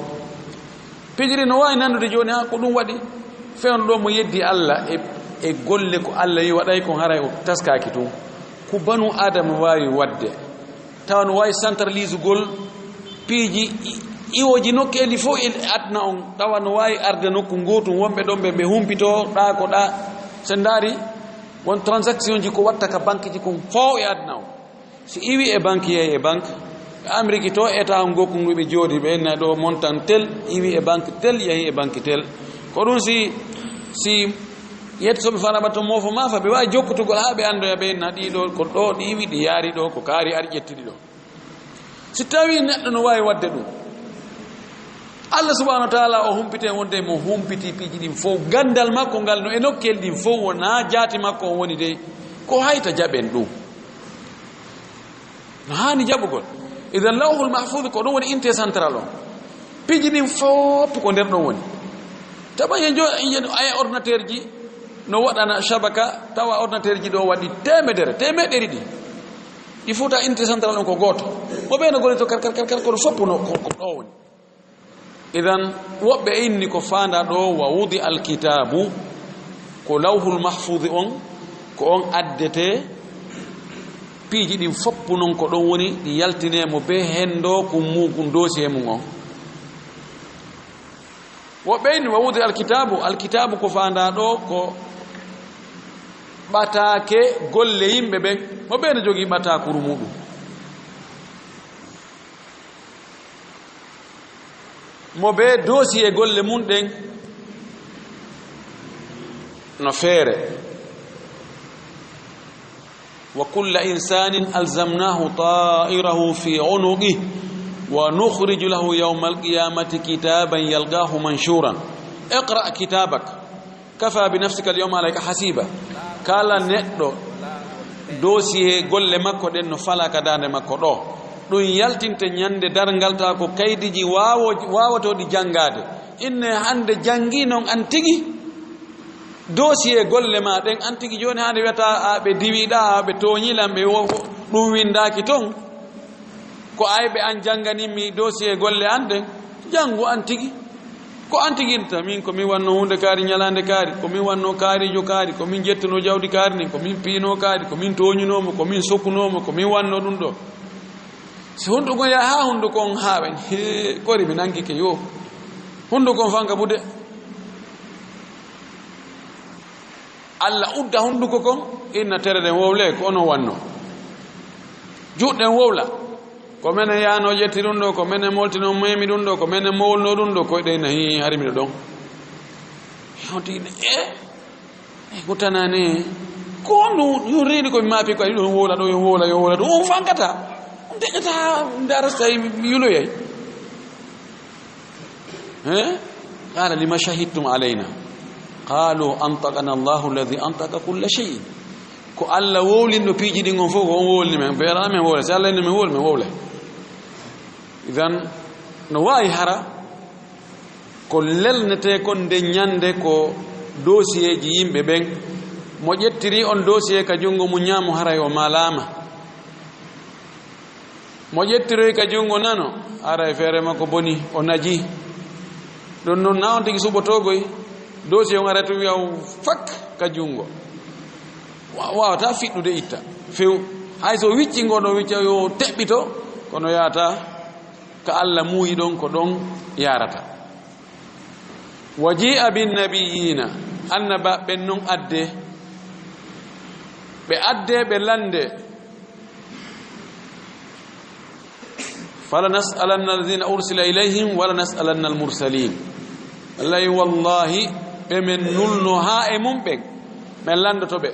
Pijiri no waawi nandude jooni, haa ko ɗum waɗi fewndo ɗo mo yeddi Alla e, e golle ko Alla wi waɗay kon, haray o taskaaki tun. Ko banu Aadama waawi waɗde. Tawa no waawi centralisugol piiji i-, iwooji nokkeeli fof e aduna on. Tawa no waawi arde nokku ngootu, wonɓe ɗon ɓe, ɓe humpitoo ɗaa ko ɗaa. Sen ndaari won transaction ji ko watta ka banque ji kon fof e aduna on. Si iwi e banque, yehi e banque. Ɓe Amérique to, état on gokku ngu ɓe jooɗi, ɓe inna ɗo montant tel, iwi e banque tel, yehi e banque tel. Ko ɗum si, si yetto soɓe faraba to mofo mafa, ɓe waawi jokkutugol haa ɓe anndoya ɓe inna ɗi ɗo, ko ɗo ɗi iwi, ɗi yaari ɗo, ko kaari ari ƴetti ɗi ɗo. Si tawi neɗɗo no waawi waɗde ɗum, Allah subhanahu wa taala o humpite wonde mo humpiti piiji ɗin fof. Ganndal makko ngal no e nokkel ɗin fof, wonaa jaati makko on woni dey. Ko hayta jaɓen ɗum? No haani jaɓugol. Idan lawhul mahfuz ko ɗum woni unité central on. Piiji ɗin fof ko nder ɗon woni. Tawa yen jo-, yen aya ordinateur ji no waɗana shabaka, tawa ordinateur ji ɗo waɗi teemedere, teemeɗɗe ɗiɗi. Ɗi fof ta unité central on ko gooto. Mo ɓe no goni to kar, kar, kar, kar, kono fof no ko, ko ɗo woni. Idan, woɓɓe inni ko faanda ɗo, wa wudi alkitaabu, ko lawhul mahfuuz on, ko on addete piiji ɗin fof non ko ɗon woni, ɗi yaltine mo be hendo ko mugun dossier mum on. Woɓɓe inni, wa wudi alkitaabu, alkitaabu ko faanda ɗo, ko ɓataake golle yimɓe ɓen, mo ɓe no jogii ɓataakuru muɗum. Mo be dossier golle mum ɗen no feere. Wa kulla insanin alzamnahu ta'irahu fi unuqih. ونخرج له يوم القيامة كتابا يلقاه منشورا. اقرأ كتابك. كفى بنفسك اليوم عليك حسيبا. Kala neɗɗo, dossier golle makko ɗen no falaa ka daande makko ɗo. Ɗum yaltinte ñande darngal, tawa ko kaydiiji waawo-, waawotooɗi janngaade. Inne hannde janngi non an tigi dossier golle ma ɗen, an tigi jooni hannde wiyata, a, ɓe diwiɗa, a, ɓe tooñi lan, ɓe wo-, ɗum winndaaki ton. Ko ayɓe an jannganinmi dossier golle an ɗen, janngu an tigi. Ko an tigi inta, min ko min wanno huunde kaari ñalaande kaari, ko min wanno kaarijo kaari, ko min jettuno jawdi kaari nin, ko min piino kaari, ko min tooñunoomo, ko min sokunoomo, ko min wanno ɗum ɗo. Si hunduko ya haa hunduko on haaɓen, hee, kori mi nangike yo. Hunduko on fanka bude. Alla udda hunduko kon, inna tere ɗen wowle, ko ono wanno. Juuɗe ɗen wowla. Ko menen yaano ƴetti ɗum ɗo, ko menen moltino memi ɗum ɗo, ko menen mowolno ɗum ɗo, koyɗe ina hi hari miɗo ɗon. Hewti ina, e? E, ko tanani. Ko ɗum, yo reeni ko mi maapi ko, ɗum wowla ɗo, yo wowla, yo wowla ɗo. On fankata. On deƴata, ndara so tawi mi yuloyay. Eh? قال لم شهدتم علينا؟ قالوا أنطقنا الله الذي أنطق كل شيء. Ko Alla wowlinɗo piiji ɗin on fof, ko on wowlini men. Beera men wowla. Si Alla inni men wowla, men wowla. Idan, no waawi hara, ko lelnetee kon nden ñande ko dossier ji yimɓe ɓen. Mo ƴettiri on dossier ka junngo mum ñaamo, haray o malaama. Mo ƴettiroy ka junngo nano, ara e feere makko boni, o naji. Ɗum noon, na on tigi suɓotoogoy, dossier on ara tun wiya fak ka junngo. Wa-, waawata fiɗɗude itta, few. Hay so wicci ngo ɗon wicca yo teɓɓito, kono yaata ka Alla muuyi ɗon, ko ɗon yaarata. وجيء بالنبيين, annabaaɓe ɓen non adde. Ɓe adde, ɓe lande. فلنسألن الذين أرسل إليهم ولنسألن المرسلين. Lay wallahi, ɓe men nulno haa e mum ɓen, men landoto ɓe.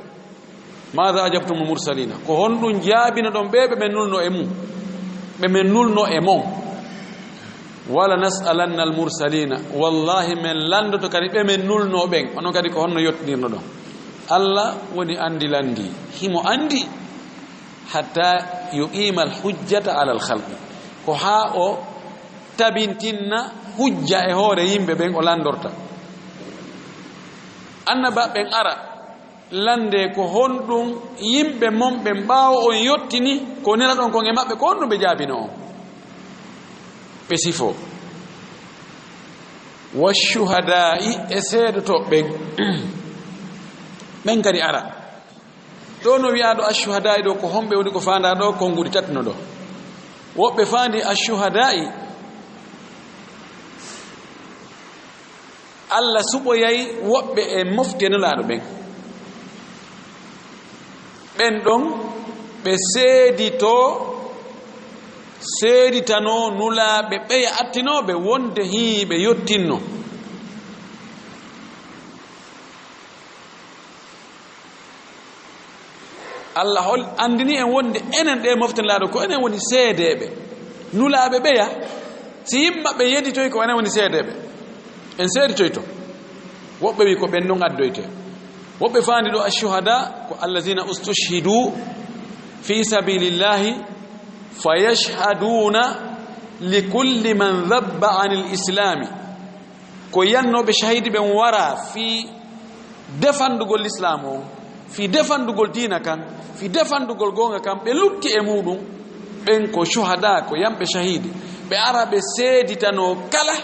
ماذا أجبتم المرسلين؟ Ko honɗum jaabinoɗon ɓe, ɓe men nulno e mum? Ɓe men nulno e mon. ولنسألن المرسلين. Wallahi, men landoto kadi ɓe men nulno ɓen. Onon kadi ko honno yottinirnoɗon? Alla woni anndi lanndi. Himo anndi. حتى يقيم الحجة على الخلق. Ko haa o tabintinna hujja e hoore yimɓe ɓen o landorta. Annabaaɓe ɓen ara, lande ko honɗum yimɓe mon ɓen ɓaawo on yottini, ko nelaɗon kon e maɓɓe, ko honɗum ɓe jaabino on? Ɓe sifo. والشهداء, e seedotooɓe ɓen. Ɓen kadi ara. Ɗo no wi'aa ɗo ashuhadaa'i ɗo, ko homɓe woni ko faandaa ɗo? Konnguɗi tati no ɗo. Woɓɓe faandi ashuhadaa'i, Alla suɓoyay woɓɓe e mofte Nulaaɗo ɓen. Ɓen ɗon ɓe seeditoo, seeditanoo Nulaaɓe ɓeya attinooɓe wonde hii ɓe yottinno. Alla hol-, anndini en wonde enen ɗe mofte Nulaaɗo, ko enen woni seedeeɓe. Nulaaɓe ɓeya, si yimɓe maɓɓe yedditoy, ko enen woni seedeeɓe. En seeditoyto. Woɓɓe wi ko ɓen non addoyte. Woɓɓe faandi ɗo ashuhada ko allazina ustushhidu fi sabilillahi fayashhaduna likulli man dhabba anil islami. Ko yannooɓe shahidi ɓen wara fii defandugol lislaamu on, fii defandugol diina kan, fii defandugol goonga kan, ɓe lutti e muuɗum. Ɓen ko shuhada, ko yamɓe shahidi. Ɓe ara ɓe seeditanoo kala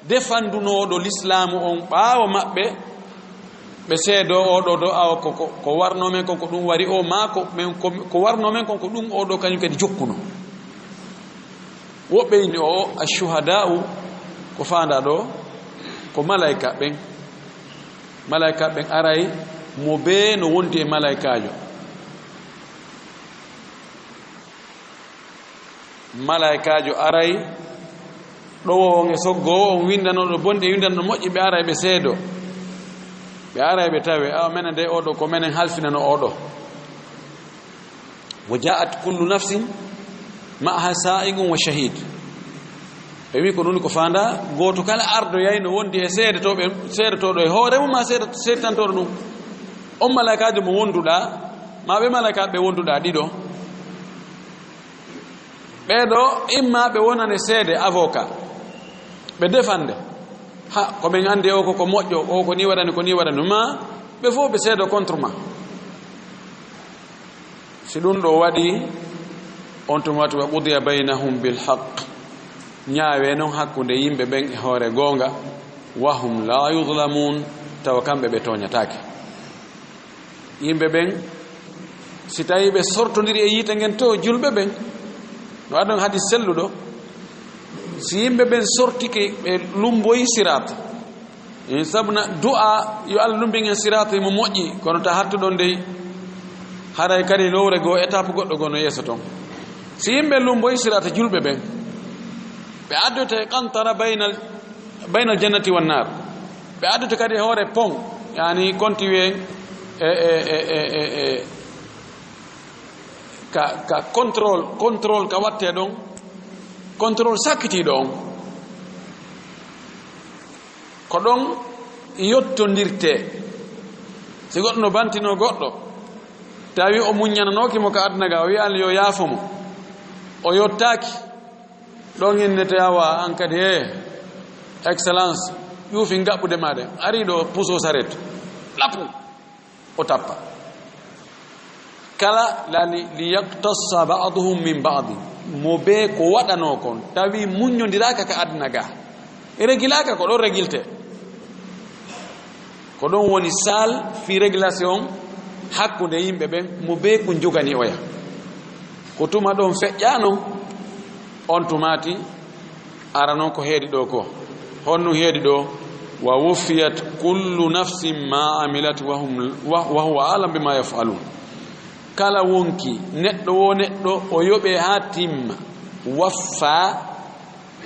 defandunooɗo lislaamu on ɓaawo maɓɓe, ɓe seedoo oo ɗoo ɗo, awa ko, ko, ko warnoo men kon ko ɗum wari oo, maa ko men, ko, ko warnoo men kon ko ɗum oo ɗoo kañum kadi jokkuno. Woɓɓe inni o, o ashuhadaa'u ko faandaa ɗo, ko malaykaaɓe ɓen. Malaykaaɓe ɓen aray, mo bee no wonti e malaykaajo. Malaykaajo aray, ɗowoowo on e soggoowo on, winndanooɗo bonɗi e winndanooɗo moƴƴi, ɓe aray ɓe seedoo. Ɓe aray ɓe tawe, awa menen de oo ɗo, ko menen halfinano oo ɗo. Wa ja'at kullu nafsin ma'aha sa'iqun wa shahid. Ɓe wi ko ɗum ko faanda, gooto kala ardoyay no wondi e seedetooɓe, seedetooɗo e hoore mum, ma seedet-, seedetantooɗo ɗum. On malaykaajo mo wonduɗaa, ma ɓe malaykaaɓe ɓe wonduɗaa ɗiɗo. Ɓee ɗo, imma ɓe wonane seede, avocat, ɓe defande. Ha, ko min anndi o ko, ko moƴƴo, o ko ni waɗani, ko ni waɗani, ma ɓe fof ɓe seedo contre ma. Si ɗum ɗo waɗi, on tuma waɗi, "Wa qudiya baynahum bil haqq." Ñaawe noon hakkunde yimɓe ɓen e hoore goonga, "wa hum la yuzlamun," tawa kamɓe ɓe tooñataake. Yimɓe ɓen, si tawi ɓe sortondiri e yiite ngen to, julɓe ɓen, no adon hadis selluɗo, si yimɓe ɓen sortike, ɓe lumboyi siraat, in sabuna du'a yo Allah lumbin en siraat mo moƴƴi, kono ta hattuɗon dey, haray kadi lowre goo, étape goɗɗo goo no yeeso ton. Si yimɓe lumboyi siraat, julɓe ɓen, ɓe addote qantara baynal, baynal jannati wan naar. Ɓe addote kadi hoore pont, yani konti wiye, e, e, e, e, e, e, ka, ka contrôle, contrôle ka watte ɗon, contrôle sakkitiiɗo on. Ko ɗon yottondirte. Si goɗɗo no bantino goɗɗo, tawi o muññananooki mo ka aduna ga, o wi'an yo yaafo mo, o yottaaki, ɗon innete, awa, an kadi, he, excellence, ƴuufi gaɓɓude ma ɗen. Ari ɗo, puso saret. Lapu. O tappa. Kala lali, "Li yaqtassa ba'duhum min ba'd." Mo be ko waɗanoo kon, tawi muññondiraaka ka aduna ga. E regilaaka ko ɗon regilte. Ko ɗon woni sal fi régulation hakkunde yimɓe ɓen, mo be ko jogani oya. Ko tuma ɗon feƴƴaano, on tumaati ara noon ko heedi ɗo ko. Honno heedi ɗo? "Wa wuffiyat kullu nafsin ma amilat wa hum, wa, wa huwa alam bima yaf'alun." Kala wonki, neɗɗo wo neɗɗo, o yoɓe haa timma. Waffa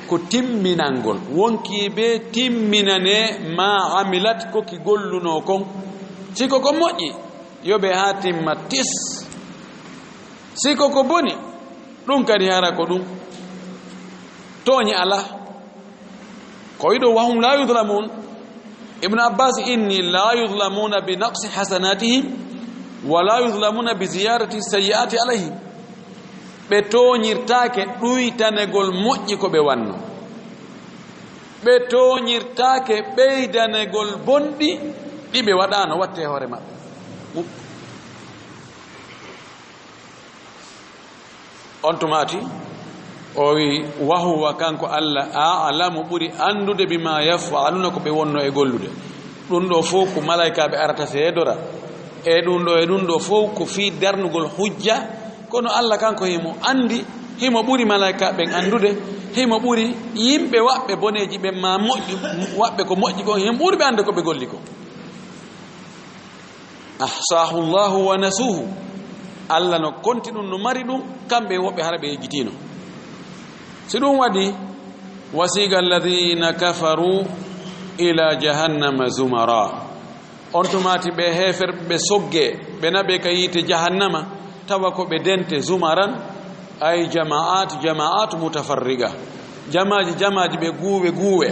ko timminangol. Wonki be timminane ma amilat ko ki golluno kon. Si ko ko moƴƴi, yoɓe haa timma tis. Si ko ko boni, ɗum kadi hara ko ɗum. Tooñe alaa. Ko wiɗo, "Wa hum la yuzlamun." Ibnu Abbas inni, "La yuzlamuna bi naqsi hasanatihim, wa la yuzlamuna bi ziyadati sayyi'ati alayhim." Ɓe tooñirtaake ɗuytanegol moƴƴi ko ɓe wanno. Ɓe tooñirtaake ɓeydanegol bonɗi ɗi ɓe waɗaano watte hoore maɓɓe. On tumaati, o wi, "Wa huwa, kanko Allah, a'lamu, ɓuri anndude, bima yaf'aluna, ko ɓe wonno e gollude." Ɗum ɗo fof ko malaykaaɓe arata seedora. E ɗum ɗo, e ɗum ɗo fof ko fii darnugol hujja, kono Allah kanko himo anndi, himo ɓuri malaykaaɓe ɓen anndude, himo ɓuri yimɓe waɓɓe boneeji ɓen ma moƴƴi, waɓɓe ko moƴƴi kon, himo ɓuri ɓe annde ko ɓe golli kon. Ahsahu Allahu wa nasuhu. Allah no konti ɗum, no mari ɗum, kamɓe woɓɓe hara ɓe yejjitiino. Si ɗum waɗi, wasiqa alladhina kafaru ila jahannama zumara. On tumaati ɓe heeferɓe ɓe sogge, ɓe naɓe ka yiite jahannama, tawa ko ɓe dente zumaran, ay jama'at, jama'at mutafarriqa. Jamaaji, jamaaji ɓe guuwe, guuwe.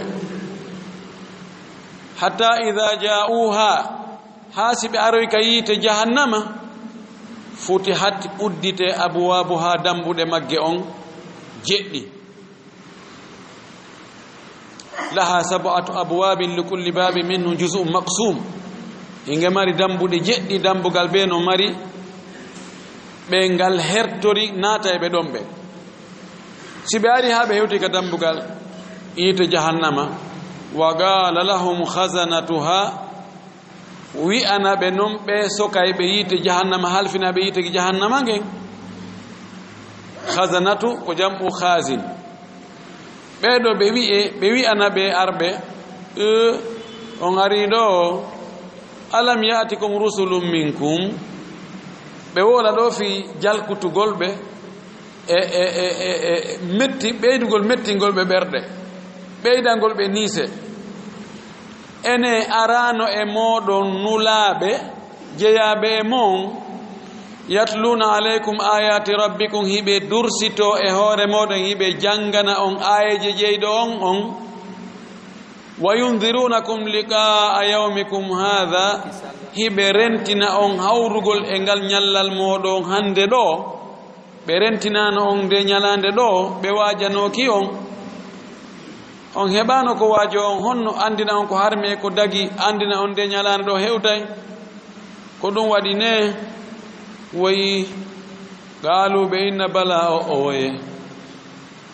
Hatta idha ja'uha, haa si ɓe aroy ka yiite jahannama, futihat, uddite, abwabuha, dambuɗe magge on jeɗɗi. Laha sab'atu abwabin li kulli babin minhum juz'un maqsum. Inge mari dambuɗe jeɗɗi, dambugal be no mari ɓe ngal hertori naata e ɓe ɗon ɓe. Si ɓe ari haa ɓe hewti ka dambugal yiite jahannama, wa qala lahum khazanatuha, wi'ana ɓe non ɓe sokay ɓe yiite jahannama, halfina ɓe yiite jahannama ngen. Khazanatu ko jam'u khazin. Ɓee ɗo ɓe wi'e, ɓe wi'ana ɓe arɓe, "Eh, on ari ɗo, alam ya'tikum rusulun minkum?" Ɓe wola ɗo fii jalkutugol ɓe, e, e, e, e, e metti, ɓeydugol mettingol ɓe ɓerɗe, ɓeydangol ɓe niise. Ene arano e mooɗon nulaaɓe jeyaaɓe e mon, Yatluuna alaykum ayaati rabbikum, hiɓe dursito e hoore mooɗon, hiɓe janngana on aayeeje jeyɗo on on. Wa yundirunakum liqaa yawmikum haadha, hiɓe rentina on hawrugol e ngal ñallal mooɗon hannde ɗo. Ɓe rentinaano on nde ñalaande ɗo, ɓe waajanooki on. On heɓaano ko waajo on, honno anndina on ko harmi e ko dagi, anndina on nde ñalaande ɗo hewtay? Ko ɗum waɗi ne, woyi, qaalu, ɓe inna, bala, o, o, woye.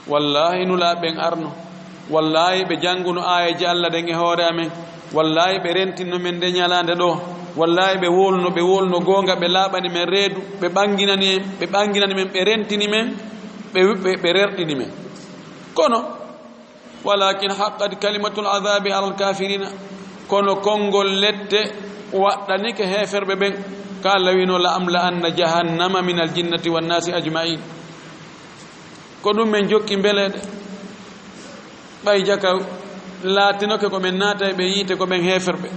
Wallaahi, nulaaɓe ɓen arno. Wallaahi, ɓe jannguno aayeeje Allah ɗen e hoore amen. Wallaahi, ɓe rentinno men nde ñalaande ɗo. Wallaahi, ɓe woluno, ɓe woluno goonga, ɓe laaɓani men reedu, ɓe ɓanginani en, ɓe ɓanginani men, ɓe rentini men, ɓe, ɓe, ɓe rerɗini men. Kono, walakin haqqat kalimatul adhabi alal kafirina. Kono konngol lette waɗɗanike heeferɓe ɓen. Ka Allah wiino, la am la anna jahannama min al jinnati wan nasi ajma'in. Ko ɗum men jokki mbeleeɗe. Ɓay jaka laatinoke ko men naata e ɓe yiite ko ɓen heeferɓe.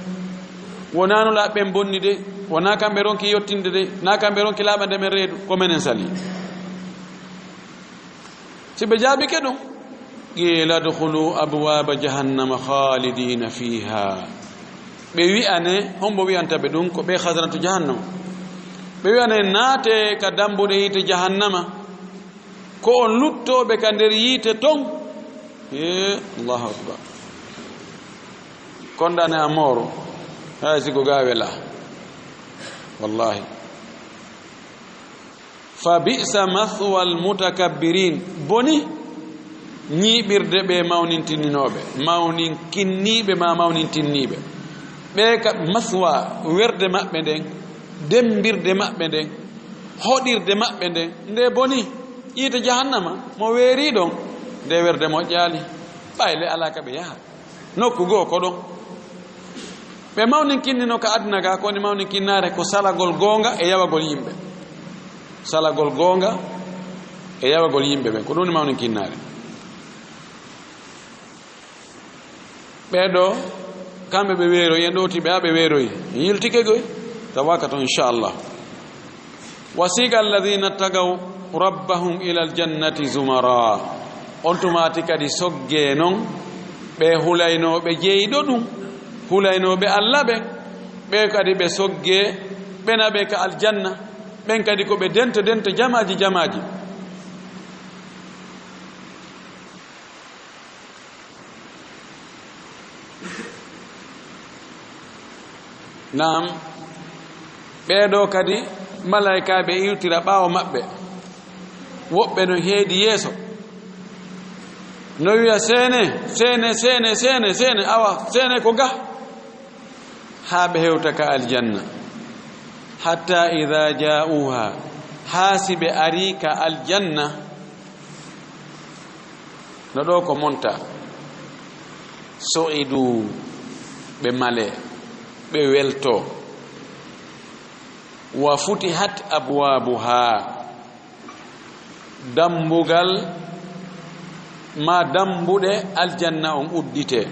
Wonaa nulaaɓe ɓen bonni de, wonaa kamɓe ronki yottinde de, naa kamɓe ronki laaɓande men reedu, ko menen sali. Si ɓe jaabike ɗum, qila dkhulu abwaba jahannama khalidina fiha. Ɓe wi'ane, hombo wi'anta ɓe ɗum? Ko ɓe khazanatu jahannama. Ɓe wi'ane, naate ka dambuɗe yiite jahannama, ko on luttooɓe ka nder yiite ton. Ee, Allahu Akbar. Kondane a mooro, hay si ko gaawe la. Wallahi. Fa bi'sa mathwal mutakabbirin. Boni ñiiɓirde ɓe mawnintinninooɓe, mawninkinniiɓe ma mawnintinniiɓe. Ɓe ka mathwa, werde maɓɓe nden, dembirde maɓɓe nden, hoɗirde maɓɓe nden, nde boni. Yiite jahannama, mo weeri ɗon, nde werde moƴƴaali. Ɓayle alaa ka ɓe yaha. Nokku goo ko ɗon. Ɓe mawninkinnino ka aduna ga, ko woni mawninkinnaare? Ko salagol goonga e yawagol yimɓe. Salagol goonga e yawagol yimɓe ɓen, ko ɗum woni mawninkinnaare. Ɓee ɗoo, kamɓe ɓe weeroyi, en ɗowti ɓe, haa ɓe weeroyi. En yiltike goy, tawaka ton, inchallah. Wasiqa alladhina tagaw rabbahum ila aljannati zumara. On tumaati kadi soggee non ɓe hulaynooɓe jeyɗo ɗum, hulaynooɓe Alla ɓen, ɓe kadi ɓe soggee, ɓe naɓe ka aljanna, ɓen kadi ko ɓe dento dento, jamaaji jamaaji. Naam, ɓee ɗoo kadi malaykaaɓe iwtira ɓaawo maɓɓe, woɓɓe no heedi yeeso, no wiya, seene, seene, seene, seene, seene, awa, seene ko ga. Haa ɓe hewta ka aljanna. Hatta idha ja'uha, haa si ɓe ari ka aljanna, no ɗoo ko monta, su'idu, ɓe male, ɓe welto. Wa futihat abwabuha, dambugal ma dambuɗe aljanna on uddite.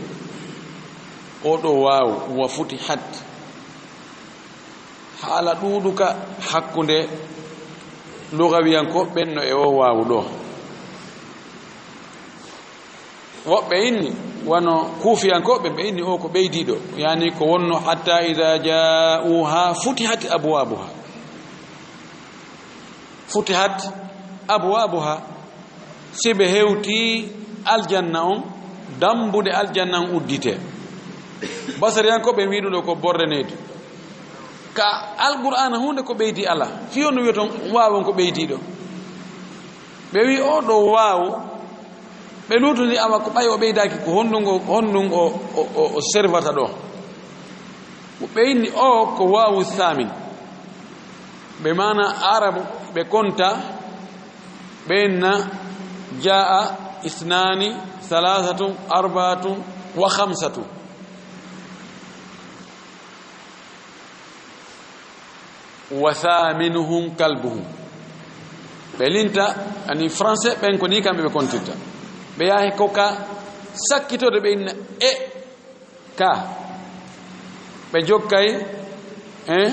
O ɗo waawu, wa futihat. Haala ɗuuɗuka hakkunde lugawiyankooɓe ɓen no e o waawu ɗo. Woɓɓe inni, wano kuufiyankooɓe, ɓe inni o ko ɓeydiiɗo, yani ko wonno, hatta idha ja'uha futihat abwabuha. Futihat abwabuha. Si ɓe hewti aljanna on, dambuɗe aljanna on uddite. Basariyankooɓe wi'i ɗum ɗo ko borre needi. Ka Alqur'aana huunde ko ɓeydi alaa. Fii on no wi'oton waawon ko ɓeydiiɗo. Ɓe wi'i o ɗo waawu, ɓe luutondii awa ko ɓay o ɓeydaaki, ko honɗun o, honɗun o, o, o, o servata ɗo. Ɓe inni o ko waawu saamin. Ɓe maana Arabu, ɓe konta, ɓe inna jaa'a isnaani, salaasatun, arbaatun, wa khamsatun. Wa thaminuhum kalbuhum. Ɓe linta, ani français ɓen ko ni kamɓe ɓe kontirta. Ɓe yahi ko ka sakkitode ɓe inna e ka. Ɓe jokkay, eh,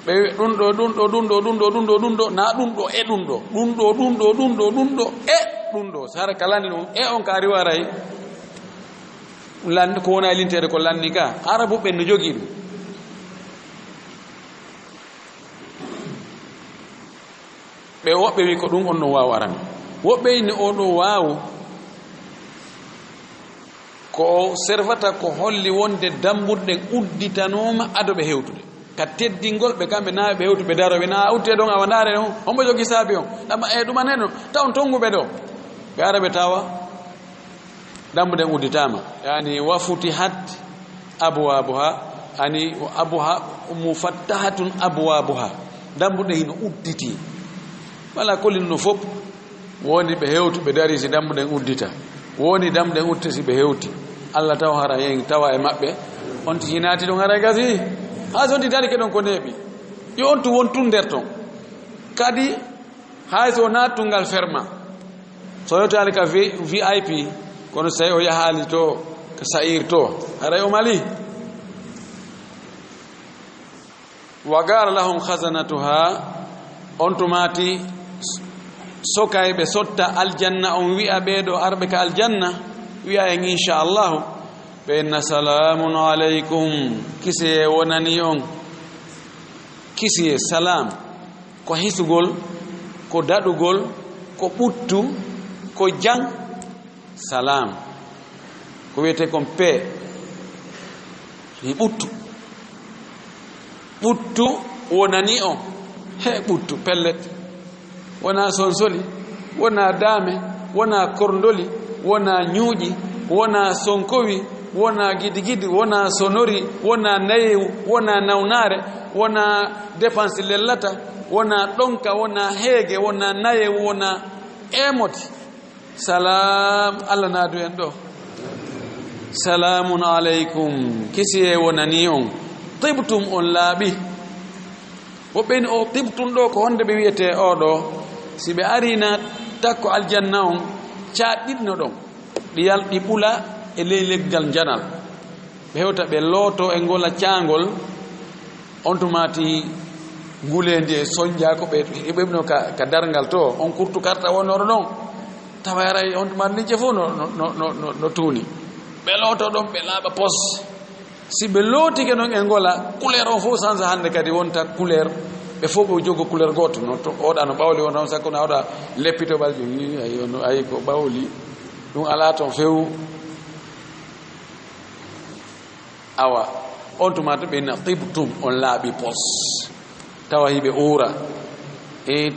Ɓe wi ɗum ɗo, ɗum ɗo, ɗum ɗo, ɗum ɗo, ɗum ɗo, ɗum ɗo, na ɗum ɗo e ɗum ɗo. Ɗum ɗo, ɗum ɗo, ɗum ɗo, ɗum ɗo e ɗum ɗo. So hara ka lanni ɗum, e on ka riwaray. Lanni, ko wona e lintere ko lanni ka. Arabu ɓen no jogii ɗum. Ɓe woɓɓe wi ko ɗum on no waaw arani. Woɓɓe inni oo ɗoo waawu ko o servata ko holli wonde dambuɗe ɗen udditanooma ado ɓe hewtude. Ka teddingol ɓe kamɓe naa ɓe hewtu ɓe daro ɓe naa utte ɗon awa ndaare ɗon. Hombo jogi saabi on? Ɗama e ɗuma neno. Taw on tonguɓe ɗo. Ɓe ara ɓe tawa. Dambuɗe ɗen udditaama. Yani, wa futihat abwabuha, ani, wa abwa-, mufattahatun abwabuha. Dambuɗe hino udditi. Wala kolin no fop. Woni ɓe hewtu, ɓe dari si dambuɗe ɗen uddita. Woni dambuɗe ɗen uddita si ɓe hewti. Allah taw hara hen tawa e maɓɓe. On ti hinaati ɗon hara gasi. Haa so on ti dari ke ɗon ko neeɓi. Yo on tu won tun nder ton. Kadi, hay so naattungal ferma. So yotaali ka V-, V I P, kono so tawi o yahaali to, ka sa'ir to, haray o mali. Wa qala lahum khazanatuha, on tumaati s-, sokayɓe sotta aljanna on wi'a ɓee ɗoo arɓe ka aljanna, wi'a en inchallahu, ɓe inna salamun alaykum, kisiyee wonani on, kisiyee, salam. Ko hisugol, ko daɗugol, ko ɓuttu, ko jang, salam. Ko wiyetee kon paix. Ni ɓuttu. Ɓuttu wonani on. He ɓuttu, pellet. Wonaa sonsoli, wonaa daame, wonaa korndoli, wonaa ñuuƴi, wonaa sonkowi, wonaa gidigidi, wonaa sonori, wonaa nayewu, wonaa nawnaare, wonaa dépense lellata, wonaa ɗonka, wonaa heege, wonaa nayewu, wonaa emoti. Salam, Allah naadu en ɗo. Salamun alaykum, kisiyee wonani on. Tibtum, on laaɓi. Woɓɓe ni o tibtum ɗo ko honde ɓe wiyetee oo ɗoo? Si ɓe arina takko aljanna on, caaɗɗiɗno ɗon. Ɗi yal-, ɗi ɓula e ley leggal njanal. Ɓe hewta ɓe looto e ngola caangol, on tumaati nguleendi e sonjaa ko ɓe, ɓe ɓeɓno ka, ka darngal to, on kurtu karta wonoro ɗon. Tawa aray on tumaati ni fof no, no, no, no, no, no tuuni. Ɓe looto ɗon, ɓe laaɓa pos. Si ɓe lootike noon e ngola, couleur on fof sansa hannde kadi wonta couleur, ɓe fof ɓe jogo couleur gooto. No to, oɗa no ɓawli wonta on sakko na oɗa leppito ɓalji, wi, ayi, on, ayi ko ɓawli. Ɗum alaa toon few. Awa, on tuma to ɓe na tibtum, on laaɓi pos. Tawa hiɓe uura. E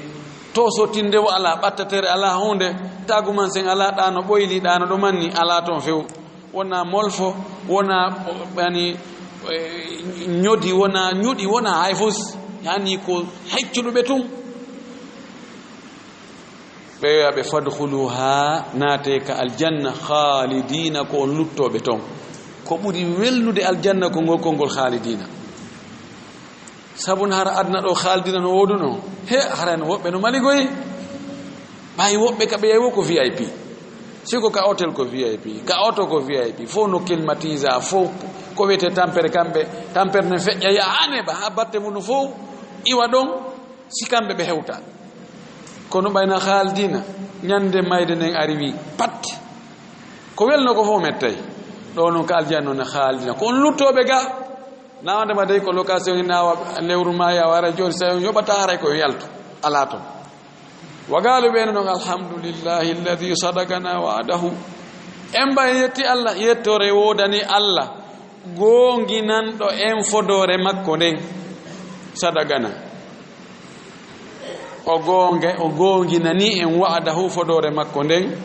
to sottinde wo alaa, ɓattatere alaa huunde, taguman sen alaa, ɗaano ɓoyli, ɗaano ɗo manni, alaa toon few. Wona molfo, wona, yani, eh, ñodi, wona ñuɗi, wona hay fus. Yani ko heccuɗuɓe tun. Ɓe wi'a ɓe, "Fadkhuluha, naate ka aljanna, khalidina, ko on luttooɓe ton." Ko ɓuri welnude aljanna ko ngol konngol khalidina. Sabu no hara aduna ɗo khalidina no wooduno. He, hara no woɓɓe no maligoyi. Ɓay woɓɓe ka ɓe yawo ko V I P. Siko ka hotel ko V I P, ka auto ko V I P, fof no climatisé, fof ko wiyete tampere kamɓe, tampere ne feƴƴa yaha haa neeɓa, haa batte mum no fof iwa ɗon, si kamɓe ɓe hewta. Kono ɓayna khalidina, ñande mayde nden ari wi, pat. Ko welno ko fof mettay. Ɗo noon ka aljanna noon khalidina. Ko on luttooɓe ga, na wonde ma dey ko location ina awa lewru ma yawa ara jooni, so yoɓata haray ko yaltu. Alaa toon. Wa qaalu, ɓe no noon, "Alhamdulillahi alladhi sadaqana wa'dahu." En mbay yetti Allah, yettore woodani Allah, goonginanɗo en fodoore makko nden. Sadaqana. O goonge-, o goonginani en wa'dahu fodoore makko nden.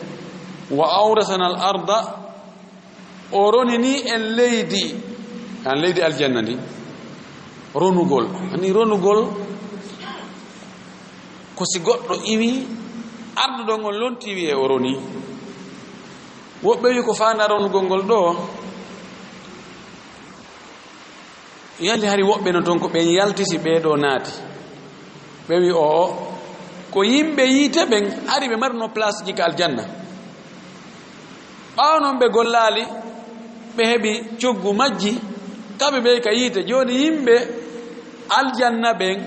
Wa awrasana al arda, o ronini en leydi, an leydi aljanna ndi. Ronugol. Ani ronugol, ko si goɗɗo iwi, arduɗo ngol lonti wi'e o roni. Woɓɓe wi ko faanda ronugol ngol ɗo, yalli hari woɓɓe no toon ko ɓen yalti si ɓee ɗo naati. Ɓe wi, "Oo, ko yimɓe yiite ɓen, hari ɓe marno place ji ka aljanna. Ɓaawo noon ɓe gollaali, ɓe heɓi coggu majji, kamɓe ɓe ka yiite. Jooni yimɓe Aljanna ɓen,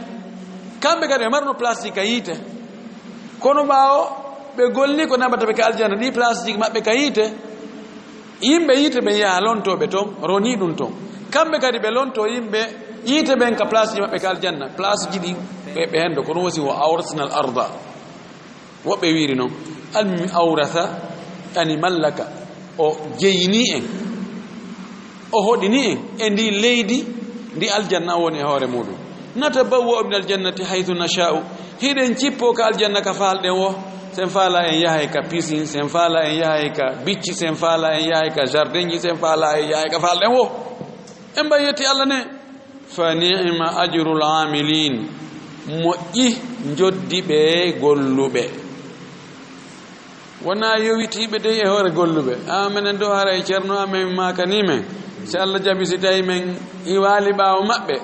kamɓe kadi ɓe marno place ji ka yiite. Kono ɓaawo ɓe golli ko naɓata ɓe ka aljanna, ɗi place ji maɓɓe ka yiite, yimɓe yiite ɓen yaha lontoo ɓe ton, ronii ɗum ton. Kamɓe kadi ɓe lontoo yimɓe yiite ɓen ka place ji maɓɓe ka aljanna, place ji ɗin ɓe, ɓe hendo, ko ɗum wasi wa awrasna al arda. Woɓɓe wiiri noon, almi awrasa, yani mallaka, o jeyini en, o hoɗini en e ndi leydi ndi aljanna woni e hoore muɗum. Natabawwa'u min aljannati haythu nasha'u, hiɗen cippoo ka aljanna ka faalɗen woo, sen faala en yahay ka piscine, sen faala en yahay ka bicci, sen faala en yahay ka jardinji, sen faala en yahay ka faalɗen woo. En mbayi yetti Allah ne. Fa ni'ma ajrul amilin, moƴƴi njoddi ɓe golluɓe. Wonaa yowitiiɓe dey e hoore golluɓe. A, menen ɗo haray ceerno amen maakanii men, si Allah jaɓi, si tawi men iwaali ɓaawo maɓɓe,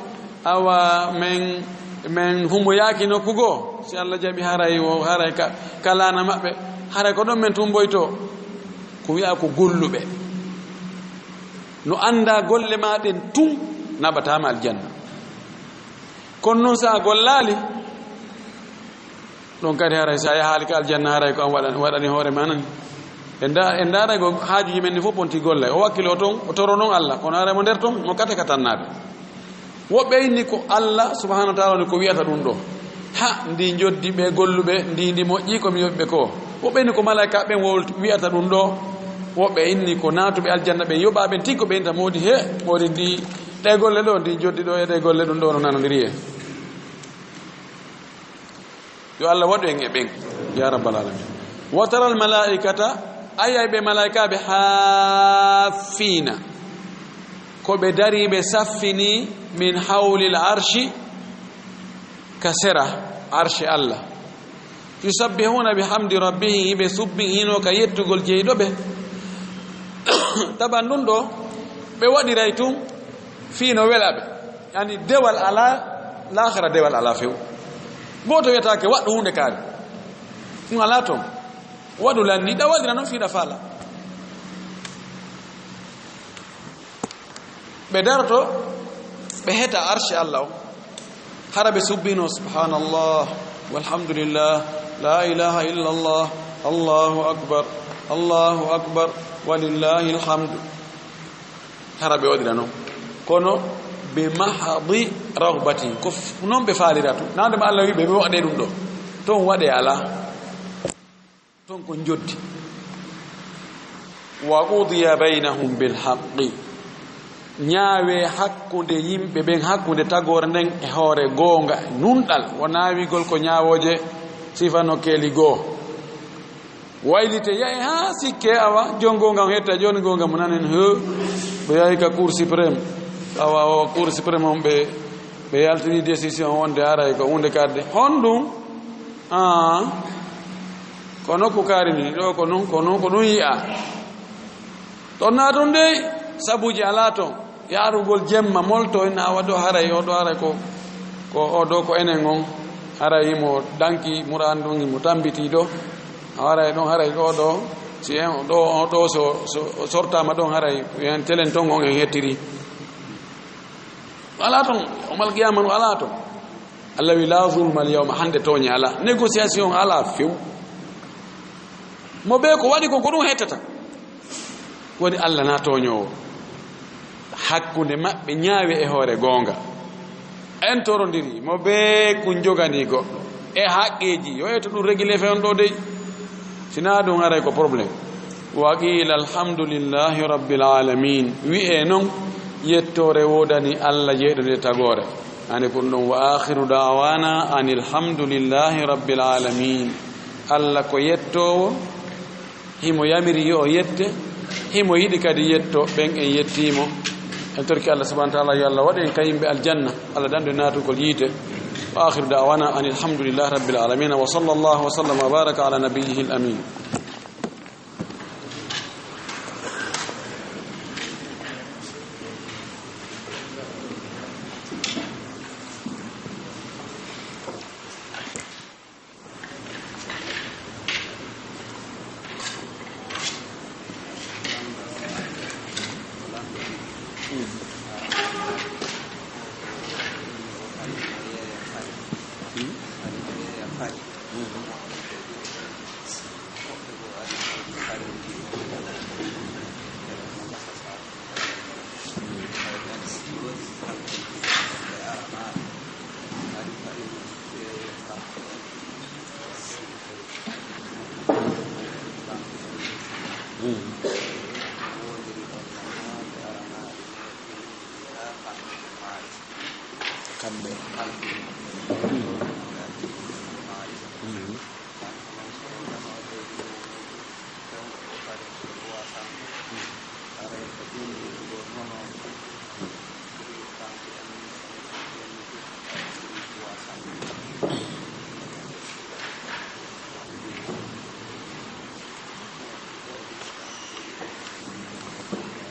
awa men, men humboyaaki nokku goo, si Allah jaɓi, haray wo, haray ka, ka laana maɓɓe, haray ko ɗon men tumboytoo. Ko wi'a ko golluɓe. No anndaa golle maa ɗen tun naɓataa ma aljanna. Kono noon, so a gollaali, ɗon kadi haray so a yahaali ka aljanna, haray ko an waɗani, waɗani hoore maa nan. En nda-, en ndaaray ko haajuuji men ɗin fof ponti golle. O wakkiloo toon, o toroo noon Allah, kono haray mo nder toon, mo kate ka tannaade. Woɓɓe inni ko Allah subhanahu wa ta'ala woni ko wi'ata ɗum ɗo. Ha, ndi njoddi ɓe golluɓe, ndi, ndi moƴƴi ko mi yoɓi ɓe ko. Woɓɓe inni ko malaa'ikaaɓe ɓen wol-, wi'ata ɗum ɗo. Woɓɓe inni ko naatuɓe aljanna ɓen yoɓaa ɓen tigi ko ɓe inta moodi he, moodi ndi, ɗe golle ɗo, ndi njoddi ɗo e ɗe golle ɗum ɗo no nanondiri en. Yo Allah waɗu en e ɓen, ya rabbal alamin. Wa taral malaa'ikata, a yi'ay ɓe malaa'ikaaɓe haaffiina, ko ɓe dariiɓe saffini min hawlil arshi, ka sera arshi Allah. Yusabbihuna bihamdi rabbihim, ɓe subbihinoo ka yettugol jeyɗo ɓe. Taban ɗum ɗo, ɓe waɗiray tun fii no wela ɓe. Yani dewal alaa, laakhira dewal alaa few. Gooto wiyataake waɗu huunde kaari. Ɗum alaa toon. Waɗu lanni, ɗa waɗira noon fii ɗa faala. Ɓe daroto, ɓe heta arshi Allah on. Hara ɓe subbino, "Subhanallah, walhamdulillah, la ilaha illallah, Allahu akbar, Allahu akbar, walillahil hamdu." Hara ɓe waɗira noon. Kono, bi mahdi raghbati, ko f-, noon ɓe faalira tun. Naande ma Allah wi ɓe, ɓe waɗe ɗum ɗo. Toon waɗe alaa. Toon ko njoddi. "Wa qudiya baynahum bil haqqi." Ñaawee hakkunde yimɓe ɓen, hakkunde tagoore nden e hoore goonga, nunɗal. Wonaa wi'gol ko ñaawooje sifa no keeli goo. Waylite, yahi haa sikke, awa, jon goonga on hetta, jooni goonga mo nanen, he, ɓe yahi ka Cour suprême. Awa, o Cour suprême on ɓe, ɓe yaltini décision wonde haray ko huunde kadde. Honɗum? Ah, ko nokku kaari ndi ɗo, ko nun, ko nun, ko ɗum yi'a. Ɗon naa ɗum dey, sabuuji alaa toon. Yaarugol jemma, molto, ina awa ɗo haray, o ɗo haray ko, ko o ɗo ko enen on. Haray mo danki, muraan ɗum, mo tambiti ɗo. Haray ɗon, haray ɗo, ɗo, si en, ɗo, o ɗo so, so, o sortaama ɗon, haray en telen ton on en hettiri. Alaa toon, yawmal qiyaama no alaa toon. Allah wi, "La zulma al yawma," hannde tooñe alaa, négociation alaa few. Mo bee ko waɗi kon, ko ɗum hettata. Woni Allah na tooñoowo. Hakkunde maɓɓe ñaawe e hoore goonga. En torondiri, mo bee ko jogani goɗɗo. E haqqeeji, yo etto ɗum régulé fe on ɗo dey. Sinaa ɗum haray ko problème. Wa qiila alhamdulillahi rabbil alamin. Wi'e non, yettoore woodani Allah jeyɗo nde tagoore. Ani ko ɗum ɗon, "Wa akhiru da'wana anil hamdulillahi rabbil alamin." Allah ko yettoowo, himo yamiri yo o yette, himo yiɗi kadi yetto, ɓen en yettiimo. En torki Allah subhanahu wa ta'ala, yo Allah waɗu en ka yimɓe aljanna, Allah dandu en naatugol yiite. Wa akhiru da'wana anil hamdulillahi rabbil alamin. Wa sallallahu wa sallama wa baraka ala nabiyyihil amin.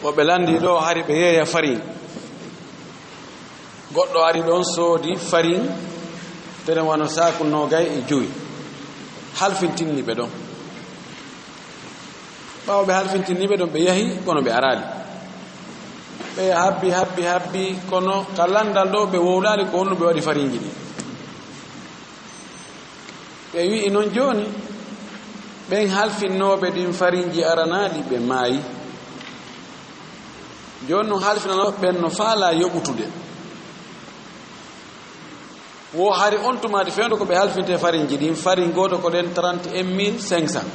Woɓɓe lanndii ɗo, hari ɓe yeeya fariŋ. Goɗɗo ari ɗon, soodi fariŋ, tene wano saaku noogay e jowi. Halfintinni ɓe ɗon. Ɓaawo ɓe halfintinni ɓe ɗon, ɓe yahi, kono ɓe araali. Ɓe habbi, habbi, habbi, kono ka lanndal ɗo, ɓe wowlaali ko honno ɓe waɗi fariŋji ɗin. Ɓe wi'i non jooni, ɓen halfinnooɓe ɗin fariŋji aranaaɗi, ɓe maayi. Jooni non halfinanooɓe ɓen no faalaa yoɓutude. Wo hari on tumaati fewndo ko ɓe halfinte fariŋji ɗin, fariŋ gooto ko ɗen trente et un mille cinq cents.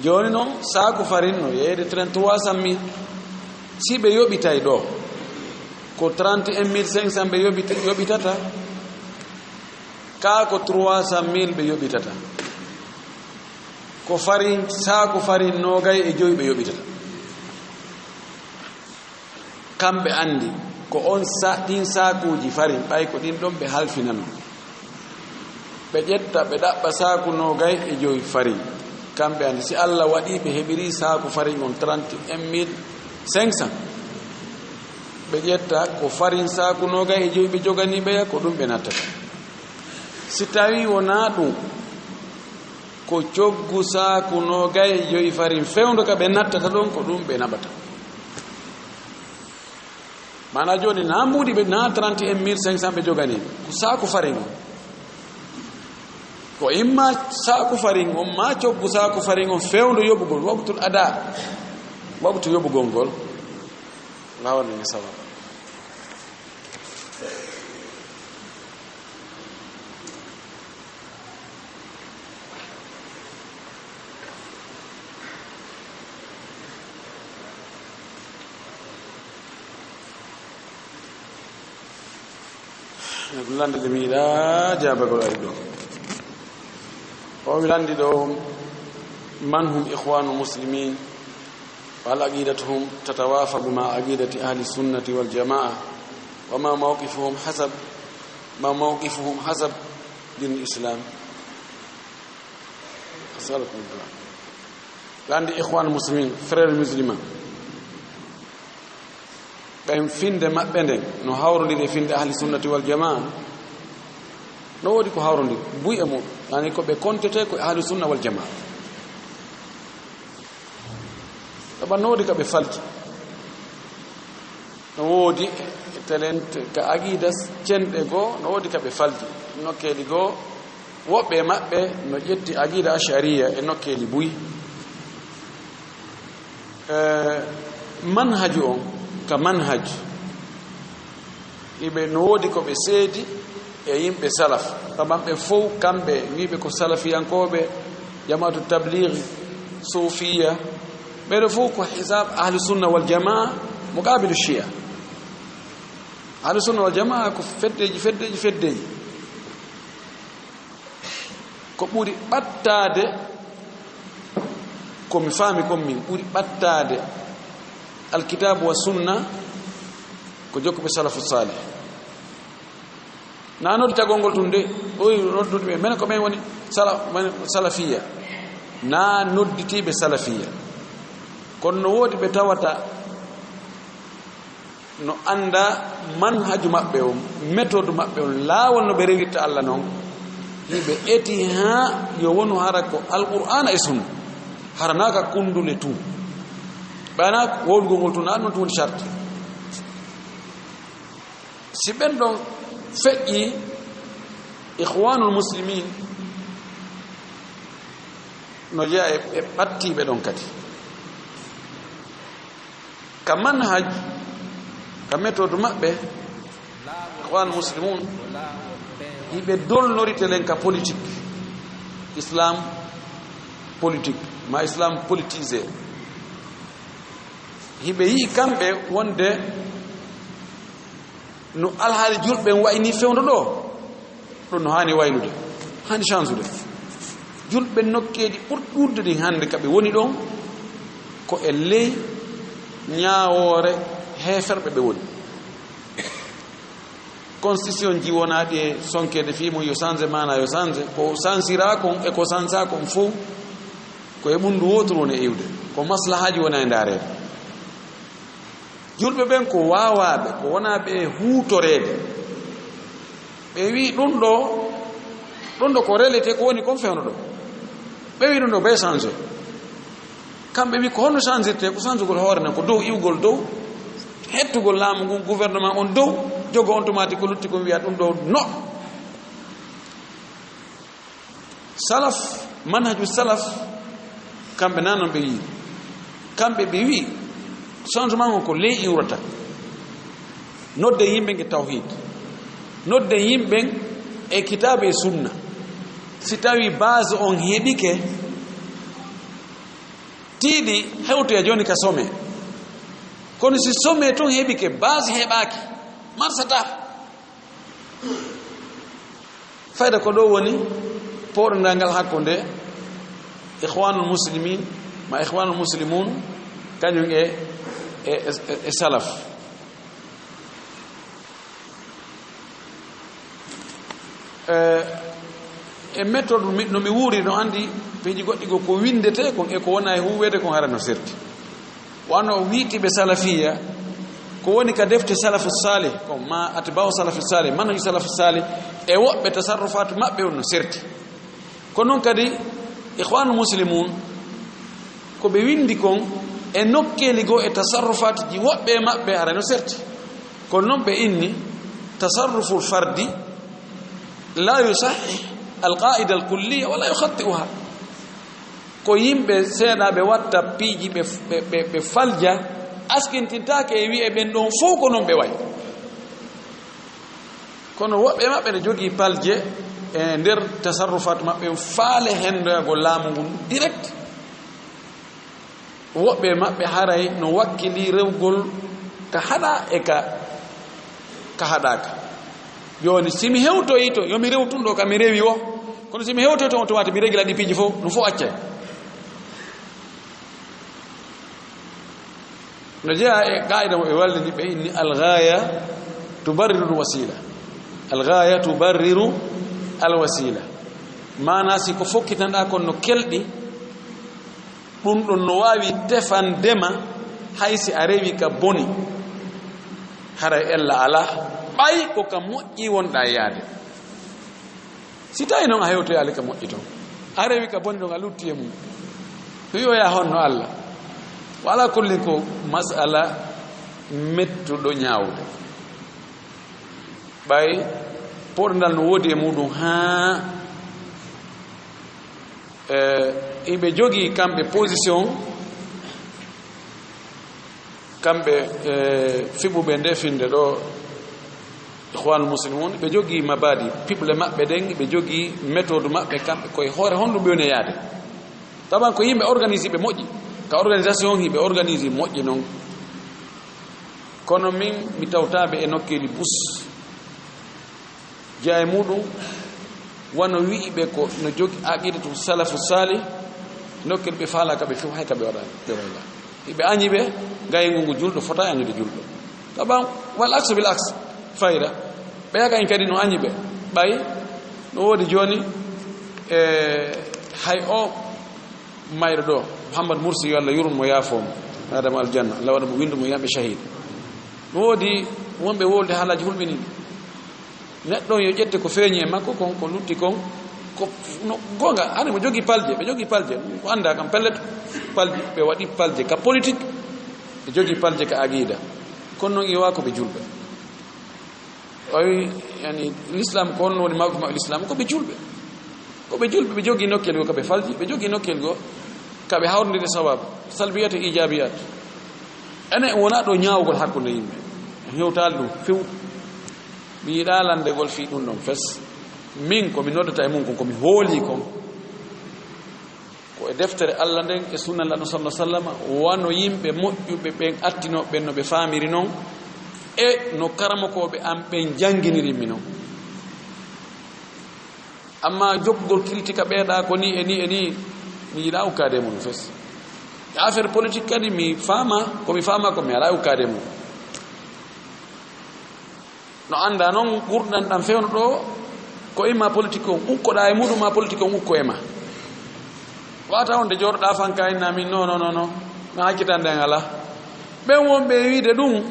Jooni non, saaku fariŋ no yeeyde trente, trois cent mille. Si ɓe yoɓitay ɗo, ko trente et un mille cinq cents ɓe yoɓit-, yoɓitata, kaa ko trois cent mille ɓe yoɓitata. Ko fariŋ, saaku fariŋ noogay e jowi ɓe yoɓitata. Kamɓe anndi ko on sa-, ɗin saakuuji fariŋ, ɓay ko ɗin ɗon ɓe halfinano. Ɓe ƴetta, ɓe ɗaɓɓa saaku noogay e jowi fariŋ. Kamɓe anndi si Alla waɗii ɓe heɓirii saaku fariŋ on trente et un mille cinq cents, ɓe ƴetta ko fariŋ saaku noogay e jowi ɓe joganii ɓeya, ko ɗum ɓe nattata. Si tawii wonaa ɗum, ko coggu saaku noogay e jowi fariŋ fewndo ka ɓe nattata ɗon, ko ɗum ɓe naɓata. Maanaa jooni, naa mbuuɗi ɓe, naa trente et un mille cinq cents ɓe joganii, ko saaku fariŋ on. Ko imma saaku fariŋ on, maa coggu saaku fariŋ on fewndo yoɓugol, waqtul ada, waqtu yoɓugol ngol. Laawol ne sawa. Lande de mi yiɗa jaabagol ari ɗo. O wi landi ɗo, man hum ikhwanul muslimin? Wa hal aqidatuhum tatawafaqu ma aqidati ahli sunnati wal jamaa? Wa ma mawqifuhum hasab, ma mawqifuhum hasab din islam? Asalakum. Landi ikhwan muslimin, frère musulman. Ɓen finde maɓɓe nden no hawrondiri e finde ahli sunnati wal jamaa. No woodi ko hawrondiri buy e muɗum, yani ko ɓe kontete ko ahli sunna wal jamaa. Ɗaɓan no woodi ka ɓe falti. No woodi telen ka aqida cenɗe goo, no woodi ka ɓe falti. Nokkeeli goo, woɓɓe e maɓɓe no ƴetti aqida ashariya e nokkeeli buy. Eh, manhaju on, ka manhaj, iɓe no woodi ko ɓe seedi e yimɓe salaf. Saban ɓe fow, kamɓe wiiɓe ko salafiyankooɓe, jamaatu tablighi, suufiya, ɓeɗo fow ko hisab ahlu sunna wal jamaa muqabilu shia. Ahlu sunna wal jamaa ko feddeji, feddeji, feddeji. Ko ɓuri ɓattaade, ko mi faami kon min, ɓuri ɓattaade alkitaabu wa sunna ko jokkuɓe salafu salih. Na nodditagol ngol tun de, oy noddude ɓe, menen ko ɓen woni sala-, woni salafiya. Na nodditiiɓe salafiya. Kono no woodi ɓe tawata no annda manhaju maɓɓe on, méthode maɓɓe on, laawol no ɓe rewirta Alla non, hiɓe eti haa yo wonu hara ko Alqur'aana e Sunna, hara naa ka kundule tun. Ɓayna wowlugol ngol tun, naa ɗum tun woni sharti. Si ɓen ɗon feƴƴi Ikhwanul Muslimin, no jeyaa e, e ɓattiiɓe ɗon kadi. Ka manhaj, ka méthode maɓɓe, Ikhwan Muslimun, hiɓe dolnori telen ka politique. Islam politique, ma islam politisé. Hiɓe yi'i kamɓe wonde No alhaali julɓe ɓen wayi nii fewndo ɗoo, ɗum no haani waylude, haani change-ude. Julɓe nokkeeji ɓurɗi ɗuuɗude ɗin hannde ka ɓe woni ɗon, ko e ley ñaawoore heeferɓe ɓe woni. Constitution ji wonaaɗi e sonkeede fii mum yo change, maanaa yo change, ko change-iraa kon e ko change-aa kon fof, ko e ɓunndu wooturu woni e iwde, ko maslahaaji woni e ndaareede. Julɓe ɓen ko waawaaɓe, ko wonaa ɓe e huutoreede. Ɓe wi'i ɗum ɗoo, ɗum ɗoo ko réalité, ko woni kon fewndo ɗoo. Ɓe wi'i ɗum ɗoo ɓe changé. Kamɓe wi'i ko honno changirte, ko changugol hoore nden, ko dow iwgol dow, hettugol laamu ngun, gouvernement on dow, jogo on tomaati ko lutti kon wi'a ɗum ɗoo no. Salaf, manhaju salaf, kamɓe naa non ɓe yi'i. Kamɓe ɓe wi'i, changement on ko ley iwrata. Nodde yimɓe e tawhid. Nodde yimɓe e kitaabe e sunna. Si tawi base on heɓike, tiiɗi hewtoya jooni ka sommet. Kono si sommet tun heɓike, base heɓaaki, marsata. Fayda ko ɗoo woni pooɗondal ngal hakkunde Ikhwanul Muslimin, ma Ikhwanul Muslimun, kañum e, e, e, e Salaf. E, e méthode mi, no mi wuuri, no anndi peeji goɗɗi goo ko winndetee kon e ko wona e huuweede kon hara no serti. Wano wi'itiiɓe salafiya, ko woni ka defte salafu salih, ko ma atba'u salafu salih, manhaju salafu salih, e woɓɓe tasarrufaatu maɓɓe on no serti. Ko non kadi Ikhwanul Muslimun, ko ɓe winndi kon e nokkeeli goo e tasarrufaatuji woɓɓe e maɓɓe hara no serti. Kono non ɓe inni tasarruful fardi la yusahih al-qa'ida al-kulliya wa la yukhatti'uha. Ko yimɓe seeɗa ɓe watta piiji ɓe, ɓe, ɓe, ɓe falja, askintintaake e wi'e ɓen ɗon fow ko non ɓe wayi. Kono woɓɓe maɓɓe ne jogii palje e nder tasarrufaat maɓɓe, faale hendoyagol laamu ngun direct. Woɓɓe maɓɓe haray no wakkilii rewgol ka haɗaa e ka, ka haɗaaka. Jooni, si mi hewtoyi to, yo mi rew tun ɗo ka mi rewi o. Kono si mi hewtoyi to, on tawata mi regila ɗi piiji fow, no fow accay. No jeyaa e qaa'ida mo ɓe wallini, ɓe inni, "Al-ghaya tubarriru al-wasila." Al-ghaya tubarriru al-wasila. Maanaa, si ko fokkitanɗaa kon no kelɗi, ɗum ɗon no waawi tefande ma, hay si a rewi ka boni, haray ella alaa, ɓay ko ka moƴƴi wonɗaa yaade. Si tawi noon a hewtoyaali ka moƴƴi toon, a rewi ka boni ɗon, a lutti e mum, mi wi'oya honno Alla? Wa ala kullin, ko masala mettuɗo ñaawde. Ɓay pooɗondal no woodi e muɗum haa, eh, iɓe jogii kamɓe position, kamɓe, eh, fiɓuɓe nde finde ɗo, Ikhwanul Muslimun, ɓe jogii mabadi, piɓle maɓɓe ɗen, ɓe jogii méthode maɓɓe kamɓe, koye hoore honɗum ɓe woni e yaade. Taban ko yimɓe organisé ɓe moƴƴi, ka organisation hiɓe organisé moƴƴi noon. Kono min, mi tawtaaɓe e nokkeeli bus. Jeyaa e muɗum, wano wi'iɓe ko no jogi aqidatu salafu salih, nokkel ɓe faalaaka ɓe fof, hay ka ɓe waɗa, ɓe wayla. Hiɓe añi ɓe, gayngu ngu julɗo fota e añude julɗo. Taban, wal aksu bil aks, fayda. Ɓe yaka en kadi no añi ɓe. Ɓay, no woodi jooni, e, hay o mayɗo ɗo, Muhammad Mursi, yo Allah yurmo, yaafo mo, Adama aljanna, Allah waɗa mo, winndu mo yamɓe shahid. No woodi wonɓe wolde haalaaji hulɓiniiɗi. Neɗɗo on yo ƴette ko feeñi e makko kon, ko lutti kon, ko no goonga, hani mo jogii palje, ɓe jogii palje, ko anndaa kam pellet, palje, ɓe waɗi palje ka politique, ɓe jogii palje ka aqida. Kono noon iwa ko ɓe julɓe. Ɓawi, yani, l'islam ko honno woni mawɓe maɓɓe l'islam? Ko ɓe julɓe. Ko ɓe julɓe, ɓe jogii nokkel goo ka ɓe falji, ɓe jogii nokkel goo ka ɓe hawrondiri sawabu, salbiyat e ijabiyat. Enen wonaa ɗo ñaawugol hakkunde yimɓe. En hewtaali ɗum few. Mi yiɗaa lanndegol fii ɗum ɗon fes. Min ko mi noddata e mum kon, ko mi hoolii kon, ko e deftere Alla nden e sunna Lanɗo sallallahu alaihi wasallam, wano yimɓe moƴƴuɓe ɓen attinoo ɓen no ɓe faamiri non, E no karamokooɓe am ɓen jannginiri mi non. Amma jokkugol critique ɓeeɗa ko ni e ni e ni, mi yiɗaa ukkaade e mum fes. E affaire politique kadi, mi faama, ko mi faama ko, mi alaa e ukkaade e mum. No annda non, ngurndan ɗan fewndo ɗo, ko imma politique on ukkoɗaa e muɗum, ma politique on ukko e ma. Wata wonde jooɗoɗaa fanka inna min, non, non, non, non, na hakkitande an alaa. Ɓen wonɓe e wiide ɗum,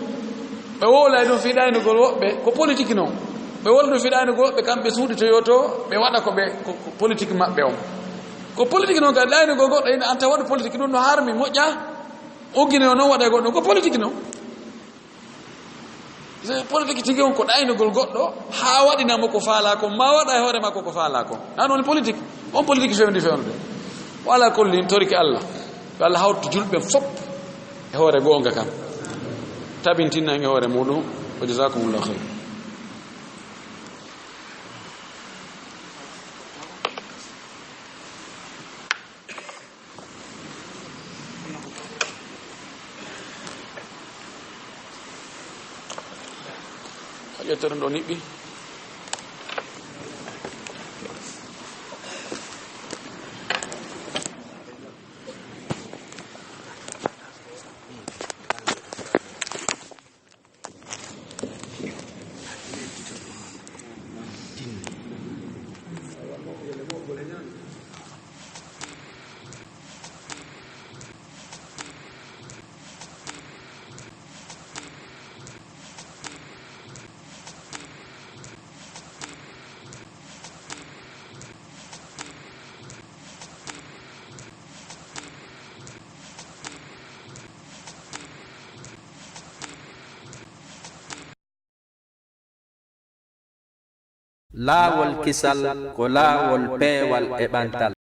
ɓe wowlay ɗum fii ɗaynugol woɓɓe, ko politique non. Ɓe wowla ɗum fii ɗaynugol woɓɓe, kamɓe suuɗitoyoo to, ɓe waɗa ko ɓe, ko, ko politique maɓɓe on. Ko politique non kadi, ɗaynugol goɗɗo ina anta waɗu politique, ɗum no harmi, moƴƴa, uggine o non waɗa e goɗɗo, ko politique non. Se politique tigi on ko ɗaynugol goɗɗo, haa waɗina mo ko faalaa kon, ma waɗa e hoore makko ko faalaa kon. Nan woni politique. On politique fewndi fewnude. Wala kollin torike Allah. Yo Allah hawtu julɓe fof e hoore goonga kan. Tabintinna en e hoore muɗum. Wa jazakumullahu khairan. A ƴettere ɗo niɓɓi. Laawol kisal ko laawol peewal e ɓantal.